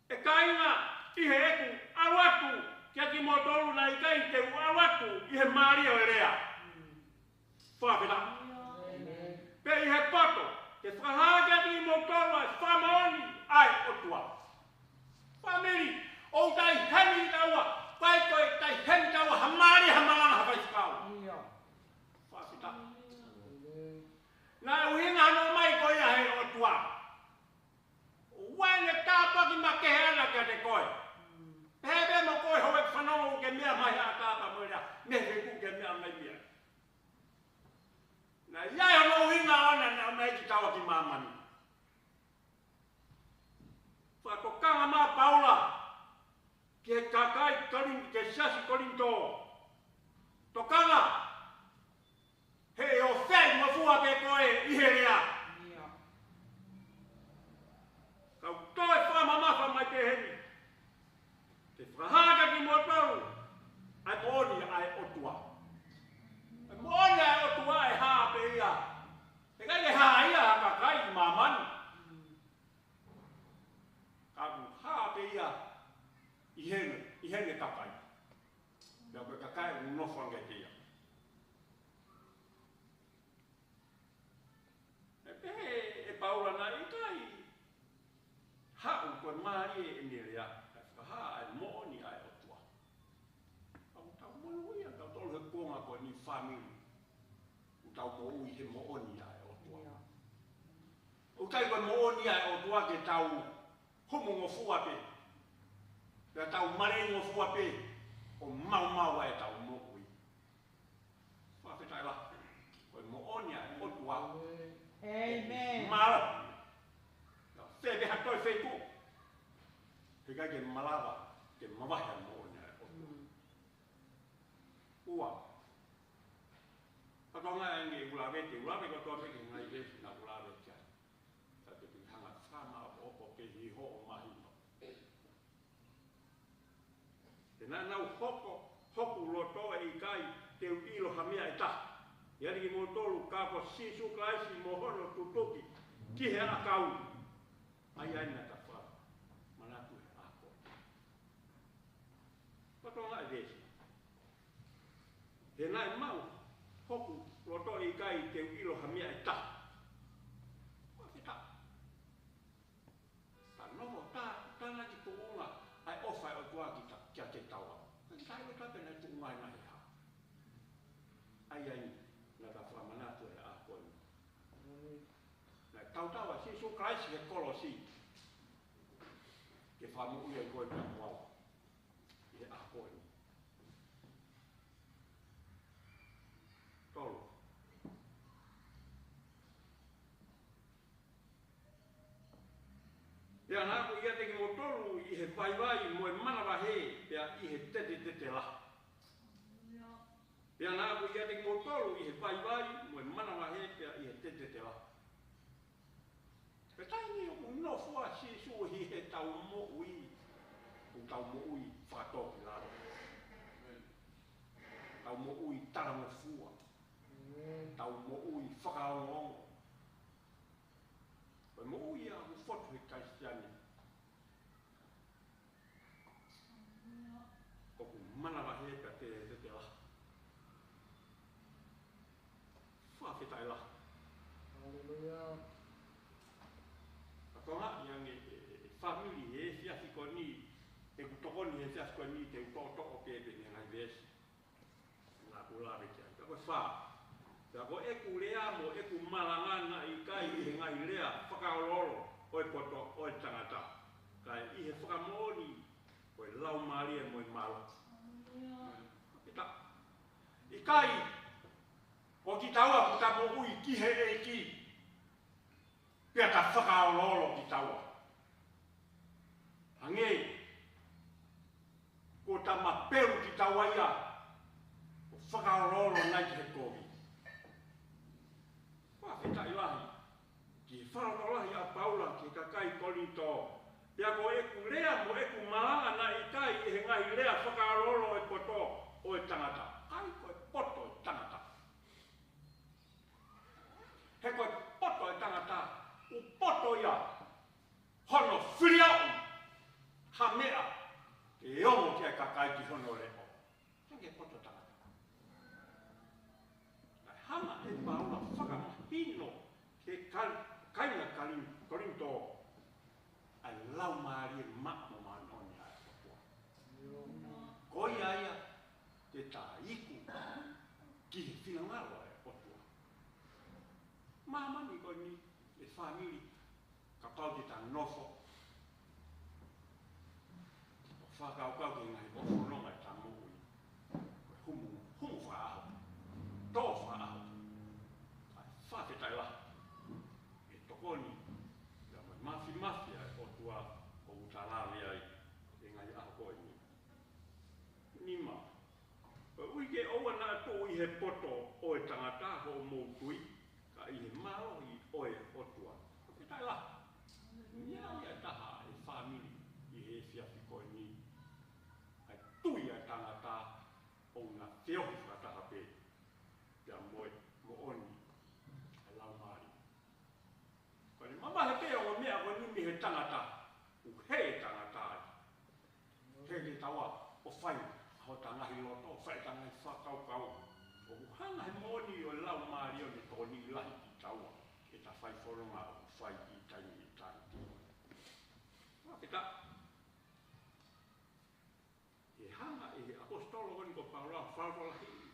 ʻe kāinga, ʻi heʻeku ʻalu atu kiate kimoutolu, naʻe ʻikai te u ʻalu atu ʻi he mālie ʻo e lea. Fakafetaʻi. Pea ʻi he poto, ke fakahā kiate kimoutolu ʻa e fakamoʻoni ʻa e ʻOtua. Fāmili, ʻoku tau ʻi heni taua, ʻikai ko e tau ʻi heni taua ha mālie ha malanga ha faifekau. Fakafetaʻi. Naʻe ʻuhinga hono ʻomai ko ia ʻe he ʻOtua. ʻOua ʻe tāpuaki makehe ʻana kiate koe. Pehē pē mo koe, houʻeiki fanongo, ʻoku ke meʻa mai ʻa e tapa mo e lea, mei he feituʻu ʻoku ke meʻa mai mei ai. Naʻe ʻi ai hono ʻuhinga ʻona naʻe ʻomai kitaua ki māmani. Fakatokanga mai ʻa Paula ki he kakai Kolin-, ki he siasi Kolinitō. Tokanga, he ʻe feingofua pē koe ʻi he lea. Kau toe fakamamafa mai pē heni. Ke fakahā kiate kimoutolu ʻa e moʻoni ʻa e ʻOtua. ʻA e moʻoni ʻa e ʻOtua ʻe hā pē ia. ʻIkai ke hā ia ʻa e kakai ʻi māmani. Ka ʻoku hā pē ia ʻi heʻene, ʻi heʻene kakai. Pea ko e kakai ʻoku nofo ange kiate ia. ʻE pehē ʻe Paula naʻe ʻikai haʻu ko e mālie ʻene lea, kae fakahā ʻa e moʻoni ʻa e ʻOtua. ʻOku tau monūʻia tautolu he kuonga ko eni, fāmili. ʻOku tau moʻui he moʻoni ʻa e ʻOtua. ʻOku ʻikai ko e moʻoni ʻa e ʻOtua ke tau humungofua pē, pea tau maleingofua pē ʻo maumau ai ʻetau moʻui. Fakafetaʻi lahi. Ko e moʻoni ʻa e ʻOtua. ʻĒmeni. Mālō. Naʻa fēfē ha toe feituʻu, heʻikai ke malava ke mavahe ʻa e moʻoni ʻa e ʻOtua. Ua. Ka tau ngāue ange ʻi he ʻū lave, te u lave kotoa pē ki he ngaahi veesi naʻa ku lave ki ai. Ka te u hanga ʻo fakamaʻopoʻopo ke hoko mahino. He naʻa nau hoko, hoku loto ʻe ʻikai te u ʻilo ha meʻa ʻe taha. ʻIate kimoutolu ka ko Sīsū Kalaisi mo hono tutuki ki he ʻakau. ʻA ia ʻoku ta fakamanatu he ʻaho ko eni. Pea toki ngaahi veesi. He naʻe maʻu hoku loto ʻe ʻikai te u ʻilo ha meʻa ʻe taha. Ko e fita. Ta nofo ta, ta na ki tuʻunga ʻa e ʻofa ʻa e ʻOtua ki ta, kiate taua. Ka ki ta ʻilo ta pē naʻe tuʻunga ʻi he ngaahi hā. ʻA ia ʻoku ta fakamanatu he ʻaho ko eni. Naʻe tautau ʻa Sīsū Kalaisi he kolosi. Ke fakamoʻui ai koe pea mo au. ʻI he ʻaho ko eni. Tolu. Pea naʻa ku ʻiate kimoutolu ʻi he vaivai mo e manavahē pea ʻi he tetetete lahi. Pea naʻa ku ʻiate kimoutolu ʻi he vaivai mo e manavahē pea ʻi he tetetete lahi. Pea taimi ʻoku nofo ai Sīsū ʻi heʻetau moʻui, ʻoku tau moʻui fakatōkilalo. Tau moʻui talangofua. Tau moʻui fakaongoongo. Ko e moʻui ia ʻoku fotu he Kalisitiane. ʻOku manavahē pea tetetete lahi. Fakafetaʻi lahi. Haleluia. Ka ko e ngaahi ange ʻe, ʻe, ʻe fāmili he efiafi ko eni, ʻeku tokoni he efiafi ko eni, te u toʻotoʻo pē pē he ngaahi veesi naʻa ku lave ki ai. Ka ko e fā. Pea ko ʻeku lea mo ʻeku malanga naʻe ʻikai ʻi he ngaahi lea fakaoloolo ʻo e poto ʻo e tangata. Ka ʻi he fakamoʻoni ʻo e Laumālie mo e mālohi. Pita. ʻIkai, ko kitaua ʻoku ta moʻui ki he ʻEiki. Pea ta fakaoloolo kitaua. Hangē ko ta mapelu kitaua ia, ʻo fakaoloolo nai ki he kovi. Fakafetaʻi lahi ki he fakalotolahi ʻa Paula ki he kakai Kolinitō. Pea ko ʻeku lea mo ʻeku malanga naʻe ʻikai ʻi he ngaahi lea fakaoloolo ʻo e poto ʻo e tangata. ʻIkai ko e poto ʻo e tangata. He ko e poto ʻo e tangata, ʻoku poto ia hono fili ʻo ha meʻa ke ongo ki he kakai ki hono leʻo. Hangē poto tangata. Naʻe hanga ʻe Paula ʻo fakamahino ki he kal-, kāinga Kalin-, Kolinitō ʻa e laumālie maʻa mo māʻoniʻoni ʻa e ʻOtua. Ko ia ia te ta iku ki he finangalo ʻa e ʻOtua. Māmani ko eni ʻe fāmili, kapau te ta nofo ʻo fakakaukau ki he ngaahi ʻofononga ʻi heʻeta moʻui, ko e humu, humu fakaʻaho, tō fakaʻaho. ʻA e fakafetaʻi lahi ʻe tokoni ia mo e mafimafi ʻa e ʻOtua ʻoku ta lave ai he ngaahi ʻaho ko eni. Nima. Koeʻuhi ke ʻoua naʻa tuʻu ʻi he poto ʻo e tangata hoʻomou tui, ka ʻi he mālohi ʻo e ʻOtua. Fakafetaʻi lahi. Meʻa ia ʻe taha ʻe fāmili ʻi he efiafi ko eni. ʻA e tui ʻa e tangata ʻoku na feohi fakataha pē pea mo e moʻoni ʻa e laumālie. Ko e mamahi pē ʻo e meʻa ko eni mei he tangata, ʻoku hē e tangata ai. Hē kitaua ʻo fai hota ngaahi loto, ʻo fai ʻeta ngaahi fakakaukau. ʻOku hanga he moʻoni ʻo e laumālie ʻo ne tokoniʻi lahi kitaua ʻi heʻeta fai fononga ʻoku fai ʻi taimi ʻi taimi. Fakafetaʻi. ʻE hanga ʻe he ʻaposetolo ko eni ko Paula ʻo fakalotolahiʻi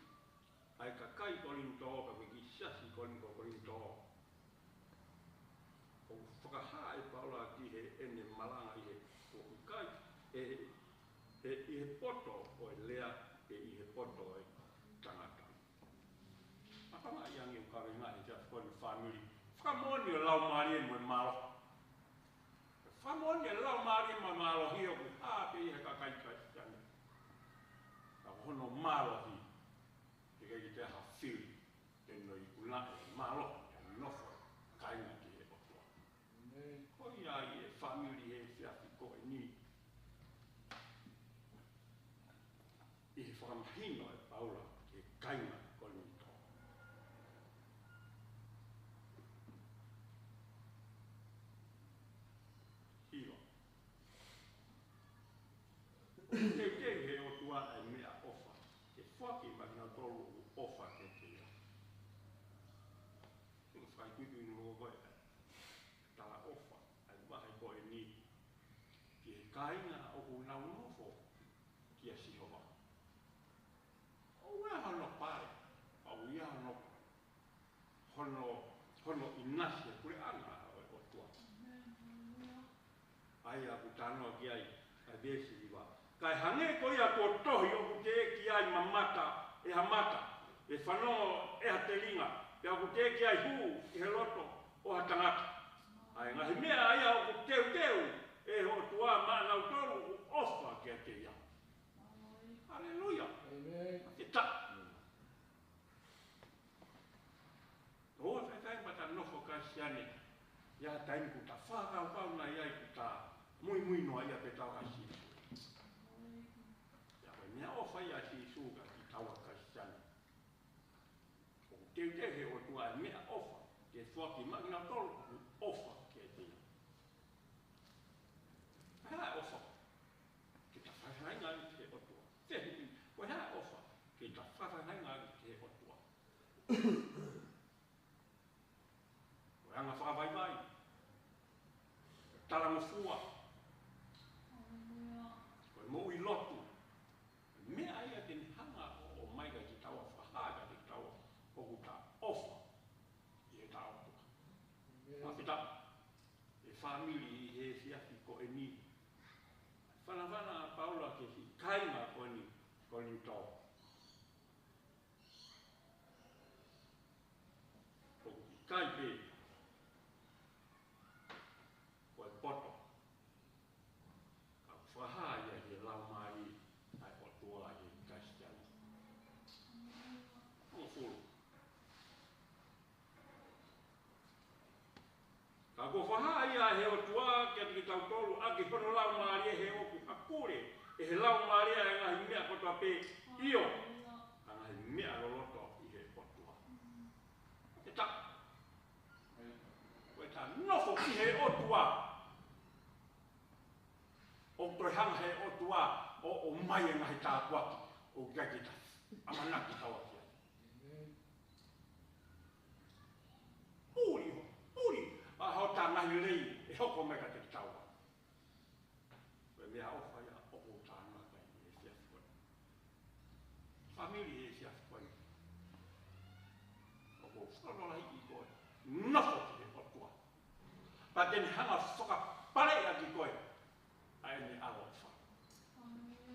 ʻa e kakai Kolinitō, ka ko e kiʻi siasi ko eni ko Kolinitō. ʻOku fakahā ʻe Paula ki heʻene malanga ʻi he ʻoku ʻikai ʻe, ʻe ʻi he poto ʻo e lea, ʻe ʻi he poto ʻo e tangata. ʻA e ngaahi ange ʻoku kaveinga ʻi he efiafi ko eni fāmili. Fakamoʻoni ʻo e laumālie mo e mālohi. Fakamoʻoni ʻo e laumālie mo e mālohi ʻoku hā pē ʻi he kakai Kalisitiane. Ka ko hono mālohi, ʻe ʻikai ke toe ʻi ai ha fili ke ne ikunaʻi e mālohi ʻa e nofo kāinga ki he ʻOtua. Ko ia ai ʻe fāmili he efiafi ko eni. ʻI he fakamahino ʻe Paula ki he kāinga Kolinitō. Kuiku inu ko e talaʻofa ʻa e vahe ko eni ki he kāinga ʻoku nau nofo kia Sihova. ʻOku ʻi ai hono pale, ʻoku ʻi ai hono, hono, hono ʻinasi e puleʻanga ʻo e ʻOtua. ʻA ia ʻoku talanoa ki ai ʻa e veesi hiva. Kae hangē ko ia kuo tohi, ʻoku teʻeki ai mamata ʻe ha mata, ʻe fanongo ʻe ha telinga, pea ʻoku teʻeki ai hū ki he loto ʻo ha tangata ʻa e ngaahi meʻa ʻa ia ʻoku teuteu ʻe he ʻOtua maʻanautolu ʻoku ʻofa kiate ia. Haleluia. ʻĒmeni. Ke ta. ʻOua ʻe faifai mata nofo Kalisitiane, ʻi ha taimi kuo ta fakakaukau nai ai kuo ta muimui noa ia pē taua kia Sīsū. ʻIo, ko e meʻaʻofa ia ʻa Sīsū kiate kitaua Kalisitiane. ʻOku teuteu ʻe he ʻOtua e meʻaʻofa ke foaki maʻanautolu ʻoku ʻofa kiate ia. Ko e hā e ʻofa ke ta fakahaaʻi ange ki he ʻOtua? Fehuʻi, ko e hā e ʻofa ke ta fakahaaʻi ange ki he ʻOtua? Ko e anga fakavaivai, talangofua, ko e moʻui lotu, meʻa ia te ne hanga ʻo ʻomai kiate kitaua, fakahā kiate kitaua ʻoku ta ʻofa ʻi he ta ʻOtua. ʻĒmeni. Fakafetaʻi, ʻe fāmili, ʻi he efiafi ko eni, fanafana ʻa Paula ki he kāinga ko eni, Kolinitō. ʻOku ʻikai pē ko e poto, ka ʻoku fakahā ia ʻe he Laumālie ʻa e ʻOtua ʻi he Kalisitiane. Hongofulu. Ka kuo fakahā ia ʻe he ʻOtua kiate kitautolu ʻaki hono Laumālie, he ʻoku hakule ʻe he Laumālie ʻa e ngaahi meʻa kotoa pē, ʻio, ʻa e ngaahi meʻa loloto ʻi he ʻOtua. Ke ta, ko e ta nofo ki he ʻOtua, ʻoku toe hanga ʻe he ʻOtua ʻo, ʻo ʻomai e ngaahi tāpuaki ʻoku ʻikai ke ta ʻamanaki kitaua ki ai. Puli ho, puli ʻa hota ngaahi lelei ʻe hoko mai kiate kitaua. Ko e meʻaʻofa ia ʻoku ou talanoa ki ai he efiafi ko eni. Fāmili, he efiafi ko eni, ʻoku ou fakalotolahiʻi koe, nofo ki he ʻOtua, pea te ne hanga ʻo fakapaleʻi ʻaki koe ʻa ʻene ʻaloʻofa.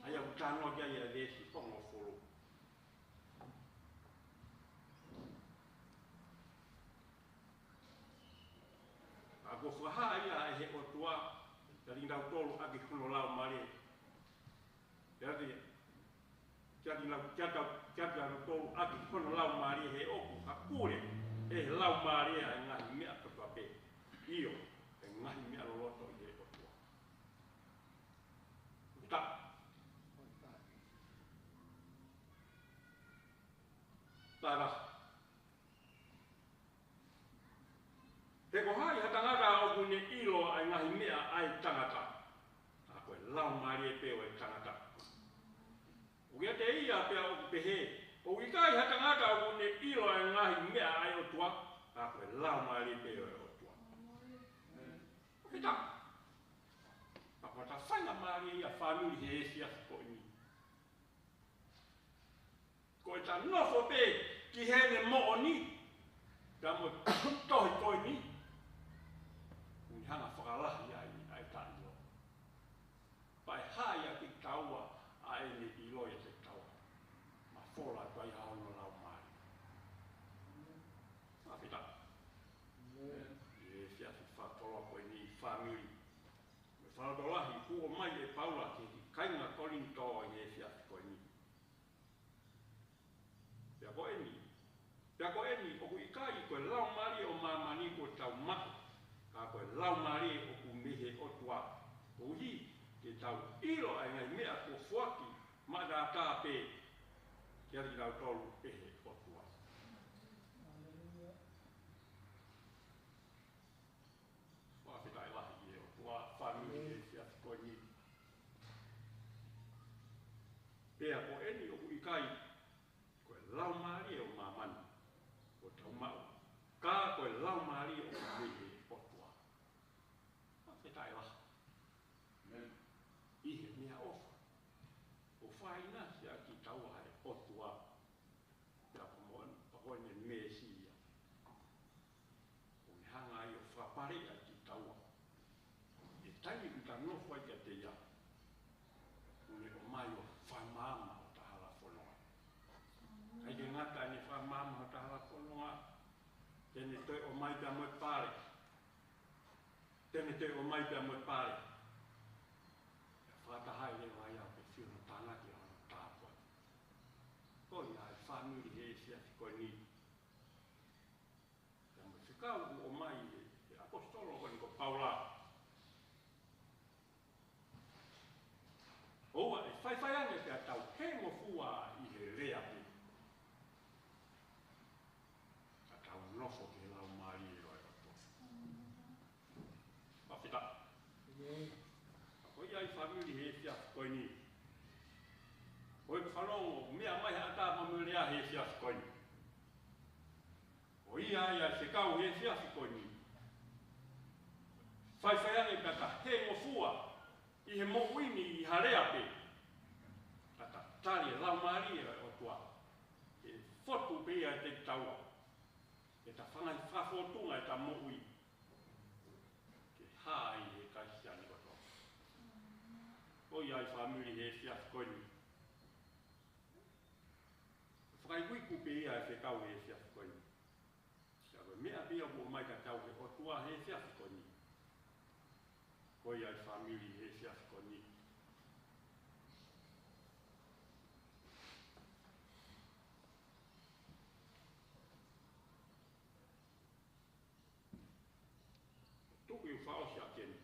ʻA ia ʻoku talanoa ki ai ʻa e veesi hongofulu. Ka kuo fakahā ia ʻe he ʻOtua kiate kitautolu ʻaki hono Laumālie. Kiate, kiate, kiate, kiate kitautolu ʻaki hono Laumālie, he ʻoku hakule ʻe he Laumālie ʻa e ngaahi meʻa kotoa pē, ʻio, ʻa e ngaahi meʻa loloto ʻi he ʻOtua. Ka ta. Tara. He ko hai ha tangata ʻoku ne ʻilo ʻa e ngaahi meʻa ʻa e tangata, ka ko e laumālie pē ʻo e tangata? ʻOku ʻiate ia pea ʻoku pehē, ʻoku ʻikai ha tangata ʻoku ne ʻilo ʻa e ngaahi meʻa ʻa e ʻOtua, ka ko e laumālie pē ʻo e ʻOtua. Fakafetaʻi. Ka ko e ta faingamālie ia, fāmili, he efiafi ko eni. Ko e ta nofo pē ki heʻene moʻoni, ka mo e tohi ko eni, ʻoku ne hanga ʻo fakalahi ai ʻa e taʻeʻilo. Pea ʻe hā ia kiate kitaua ʻa ʻene ʻilo ʻiate kitaua? Mafola atu ai ʻa hono Laumālie. Fakafetaʻi. ʻI he efiafi fakakoloa ko eni, fāmili, mo e fakalotolahi ʻoku ʻomai ʻe Paula ki he kāinga Kolinitō ʻi he efiafi ko eni. Pea ko eni, pea ko eni, ʻoku ʻikai ko e laumālie ʻo māmani kuo tau maʻu, ka ko e laumālie ʻoku mei he ʻOtua, koeʻuhi ke tau ʻilo ʻa e ngaahi meʻa kuo foaki maʻataʻatā pē kiate kitautolu ʻe he ʻOtua. Fakafetaʻi lahi ki he ʻOtua, fāmili, he efiafi ko eni. Pea ko eni, ʻoku ʻikai ko e laumālie ʻo māmani kuo tau maʻu, ka ko e Laumālie ʻoku mei he ʻOtua. Fakafetaʻi lahi. ʻI he meʻaʻofa ʻoku fakaʻinasi ʻaki kitaua ʻe he ʻOtua. Pea ko mo-, pea ko ʻene Mesia. ʻOku ne hanga ai ʻo fakapaleʻi ʻaki kitaua. ʻI he taimi ʻoku ta nofo ai kiate ia, ʻoku ne ʻomai ʻo fakamaama hota hala fononga. ʻIkai ke ngata ʻene fakamaama hota hala fononga, te ne toe ʻomai pea mo e pale. Te ne toe ʻomai pea mo e pale. ʻE fakataha ai leva ia ʻo ke sio no tānaki ʻa hono tāpuaki. Ko ia ʻa e fāmili he efiafi ko eni. Pea mo e fekau ʻoku ʻomai ʻe he ʻaposetolo ko eni ko Paula. ʻOua ʻe faifai ange pea tau hengofua ʻi he lea pē, ka tau nofo ki he Laumālie ʻo e ʻOtua. Fakafetaʻi. Ko ia ʻa e fāmili he efiafi ko eni. Ko e fanongo, meʻa mai he ʻatā pea mo e lea he efiafi ko eni. Ko ia ʻa e fekau he efiafi ko eni. Faifai ange pea ta hengofua ʻi he moʻui ni ʻi ha lea pē, ka ta tali e Laumālie ʻo e ʻOtua. ʻE fotu pē ia ʻiate kitaua. ʻE ta fanga fakafōtunga ʻeta moʻui ke hā ʻi he Kalisitiane kotoa. Ko ia ʻa e fāmili he efiafi ko eni. Fakaikiiki pē ia ʻa e fekau he efiafi ko eni. Ka ko e meʻa pē ia ʻoku ʻomai kiate kitaua ʻe he ʻOtua he efiafi ko eni. Ko ia ʻa e fāmili he efiafi ko eni. Tuku ʻeku fakaʻosi ʻaki eni.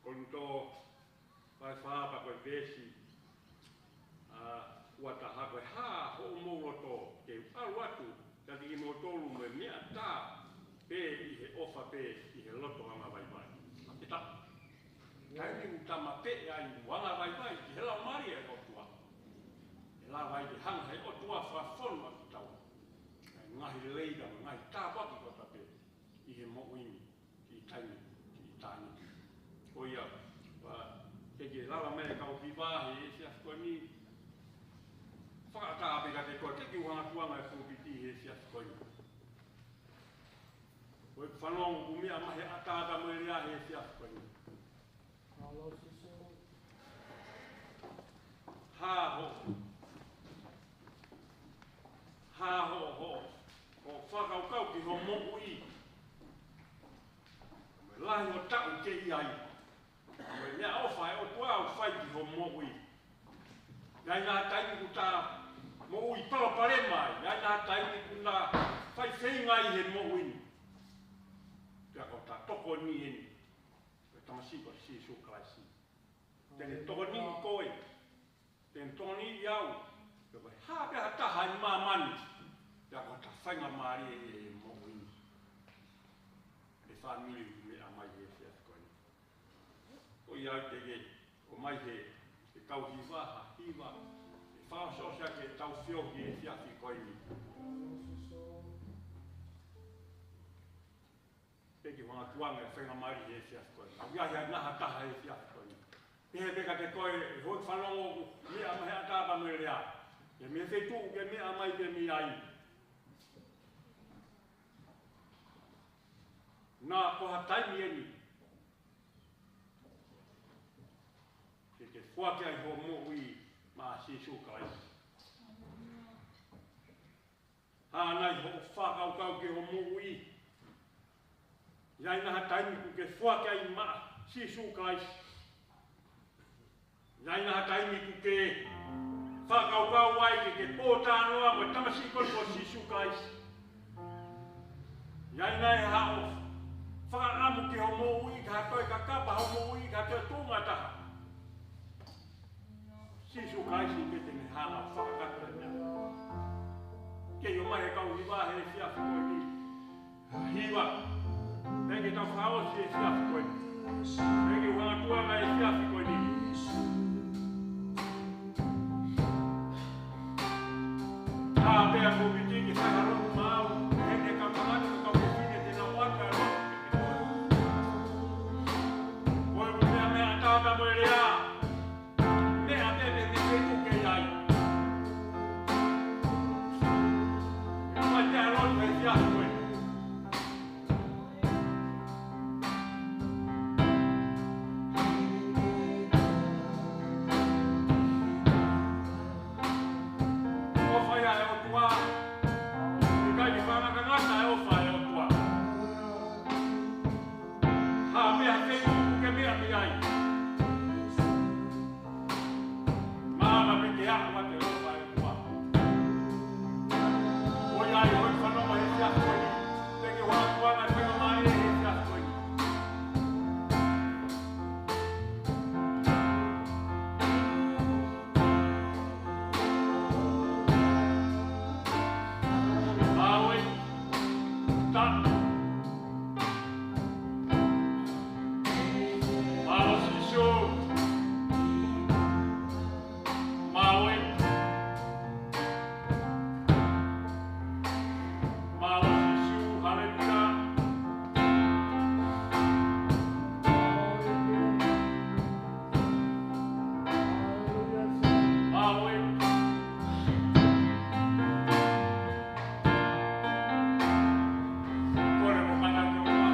Kolinitō vahe fā pea ko e veesi, ā, ua taha: Ko e hā hoʻomou loto, te u ʻalu atu kiate kimoutolu mo e meʻa tā pē ʻi he ʻofa pē ʻi he loto angavaivai. Fakafetaʻi. Taimi ʻoku ta mapeʻe ai mo angavaivai ki he Laumālie ʻo e ʻOtua, ʻe lava ai ke hanga ʻe he ʻOtua ʻo fakafonu ʻaki kitaua ʻa e ngaahi lelei mo e ngaahi tāpuaki kotoa pē ʻi he moʻui ni, ki taimi, ki taimi. Ko ia, ʻoku teʻeki lava mai e kau hiva he efiafi ko eni. Fakaʻatā pē kiate koe, teʻeki ke u hanga ʻo tukuange e pulupiti he efiafi ko eni. Ko e fanongo ʻoku meʻa mai he ʻatā pea mo e lea he efiafi ko eni. Hā hoʻo, hā hoʻo, hoʻo, hoʻo fakakaukau ki hoʻo moʻui. Mo e lahi hoʻo taʻu ke ʻi ai. Ko e meʻaʻofa ʻa e ʻOtua ʻoku fai ki hoʻo moʻui. ʻI ai e ngaahi taimi ʻoku ta moʻui palopalema ai, ʻi ai e ngaahi taimi ʻoku ta fai feinga ai he moʻui ni. Pea ko ʻeta tokoni eni, ko e tamasiʻi ko Sīsū Kalaisi. Te ne tokoniʻi koe. Te ne tokoniʻi au. Pea ko e hā pē ha taha ʻi māmani, pea ko ʻeta faingamālie ʻi he moʻui ni. ʻE fāmili, ʻoku meʻa mai he efiafi ko eni. Ko ia ʻoku teʻeki ʻomai he, he kau hiva ha hiva ʻe fakaʻosiʻosi ʻaki ʻetau feohi he efiafi ko eni. Teʻeki ke u hanga ʻo tukuange e faingamālie he efiafi ko eni. ʻOku ʻi ai ha taha he efiafi ko eni. Pehē pē kiate koe, ʻe hoi fanongo ʻoku meʻa mai he ʻatā pea mo e lea. Ke meʻa feituʻu ke meʻa mai pē mei ai. Naʻa ko ha taimi eni ke ke foaki ai hoʻo moʻui maʻa Sīsū Kalaisi. Hā nai hoʻo fakakaukau ki hoʻo moʻui? ʻI ai nai ha taimi ʻoku ke foaki ai maʻa Sīsū Kalaisi? ʻI ai nai ha taimi ʻoku ke fakakaukau ai ke ke pōtalanoa mo e tamasiʻi ko eni ko Sīsū Kalaisi? ʻI ai nai haʻo fakaʻamu ki hoʻo moʻui, ka toe kakapa hoʻo moʻui, ka toe tuʻunga taha? Sīsū Kalaisi pē te ne hanga ʻo fakakakato e meʻa. Ke ʻomai he kau hiva he efiafi ko eni. Hiva. Teʻeki ke tau fakaʻosi e efiafi ko eni. Teʻeki ke u hanga ʻo tukuange e efiafi ko eni. ʻa e ʻOtua. ʻIkai ke fakangatangata e ʻofa ʻa e ʻOtua. Ha meʻa te u ke meʻa mei ai. Māna pē ke aʻu atu e ʻofa ʻa e ʻOtua. ʻOku ʻi ai hoʻo fanongo he efiafi ko eni. Te ke ʻoatu ʻa e faingamālie he efiafi ko eni. Mālō e ta. Mālō Sīsū. Mālō e. Mālō Sīsū. Haleluia. Mālō e. Kole mo kana te ola.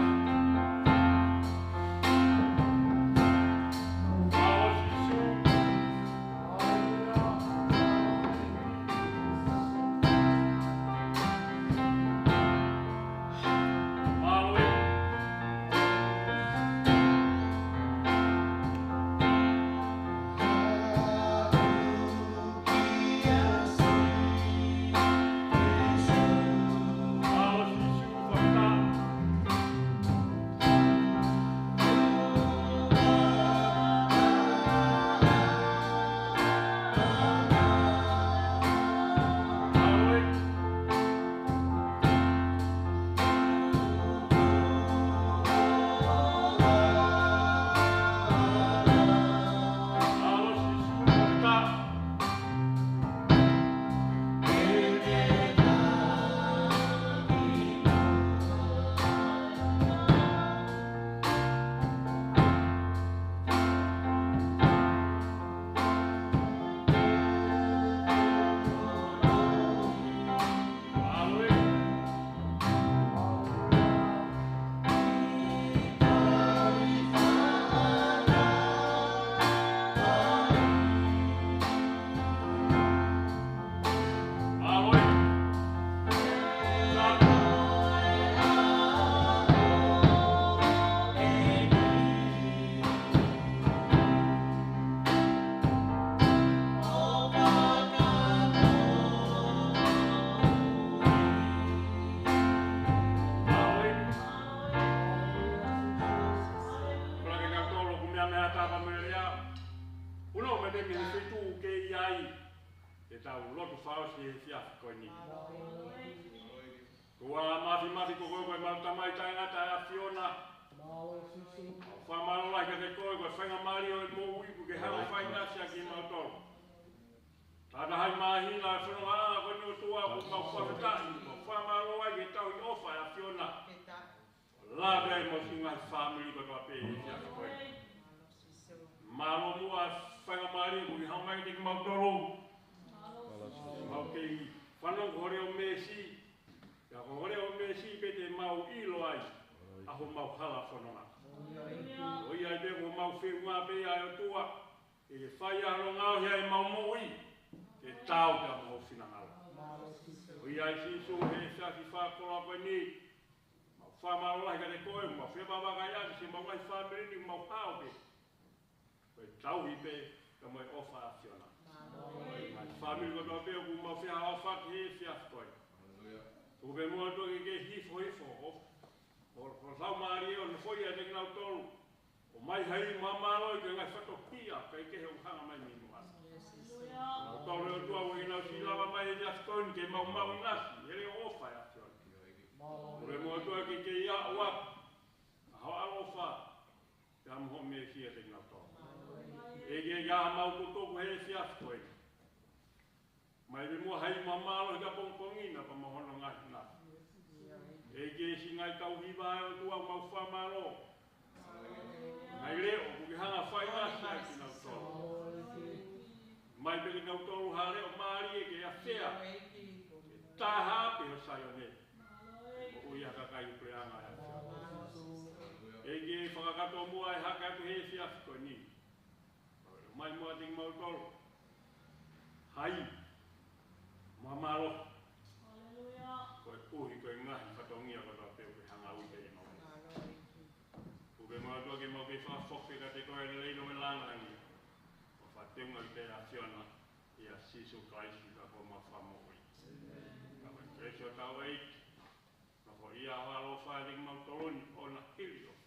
Mālō Sīsū. Kole ke tau tolo, ko e meʻa meʻa tapa mele ia. Uno mene mene feituʻu ke ʻi ai. Ke tau lotu fakaʻosi he efiafi ko eni. Ko e māfimafi ko koe ko e mau Tamai taʻengata ʻa e ʻAfiona. Fakamālō lahi kiate koe ko e faingamālie ʻo e moʻui kuo ke hanga ʻo fai ʻaki kimautolu. Taha taha e māhina ʻo e fononga ko eni ʻOtua ʻoku mau fakafetaʻi, mau fakamālō ai ki he tauhi ʻofa ʻa e ʻAfiona. Lave ai mo e ngaahi fāmili kotoa pē he efiafi ko eni. Mālō muʻa e faingamālie kuo ke hanga mai kiate kimautolu. Mau kei fanongo ki ho leʻo meesi. Pea ko ho leʻo meesi pē te mau ʻilo ai ʻa homau hala fononga. ʻOku ʻi ai pē ko homau feʻunga pē ʻa e ʻOtua. Ke ke fai ʻa hono ngaohi ʻa ʻemau moʻui ke taau pea mo ho finangalo. ʻOku ʻi ai Sīsū he efiafi fakakoloa ko eni. Mau fakamālō lahi kiate koe, mau fie vavakaia ki siʻemau ngaahi fāmili ni, mau hao pē. Ko e tauhi pē, ka mo e ʻofa ʻa e ʻAfiona. Ngaahi fāmili kotoa pē ʻoku mau fie hao ʻofa ki he efiafi ko eni. Tuku pē muʻa ʻOtua ke ke hifo hifo ho, ho, ho Laumālie ʻo nofoʻia kiate kinautolu. ʻOmai ha ivi mo e mālohi ki he ngaahi fatongia, kae kehe ʻoku hanga mai mei muʻa. Kinautolu ʻOtua ʻoku nau siʻi lava mai he efiafi ko eni ke mau maʻu ʻinasi, he leʻo ʻofa ʻa e ʻAfiona. Tuku pē muʻa ʻOtua ke ke ʻi ai ʻa ho ʻaloʻofa, pea mo ho meesi kiate kinautolu. ʻEiki ke ʻi ai haʻamau kutuku he efiafi ko eni. ʻOmai pē muʻa ha ivi mo e mālohi ki he pongipongi ni pea mo hono ngaahi ʻaho. ʻEiki siʻi ngaahi tauhi ʻa e ʻOtua ʻoku mau fakamālō. Ngaahi leʻo kuo ke hanga ʻo fai ʻaki kiate kinautolu. ʻOmai pē kiate kinautolu ha leʻo mālie ke ʻafea. Ke taha pē ʻo Saione. Moʻui ʻa e kakai ʻoku puleʻanga ʻa e ʻAfiona. ʻEiki fakakakato muʻa e hake atu he efiafi ko eni. ʻOmai muʻa kiate kimautolu ha ivi, mo e ʻaloha. Haleluia. Koeʻuhi ko e ngaahi fatongia kotoa pē ʻoku ke hanga ʻo ui pē ʻemau moʻui. Haleluia. ʻOku mau ʻOtua ke mau kei fakafoki kiate koe ʻa e lelei mo e lāngilangi. ʻO fakafeʻunga ʻi he ʻAfiona, ʻia Sīsū Kalaisi ko homau Fakamoʻui. Ka ko e kelesi ʻa hotau ʻEiki, mo e ʻofa ʻa e ʻaloʻofa ʻa e ʻEiki mautolu ni, ʻo na hili ʻo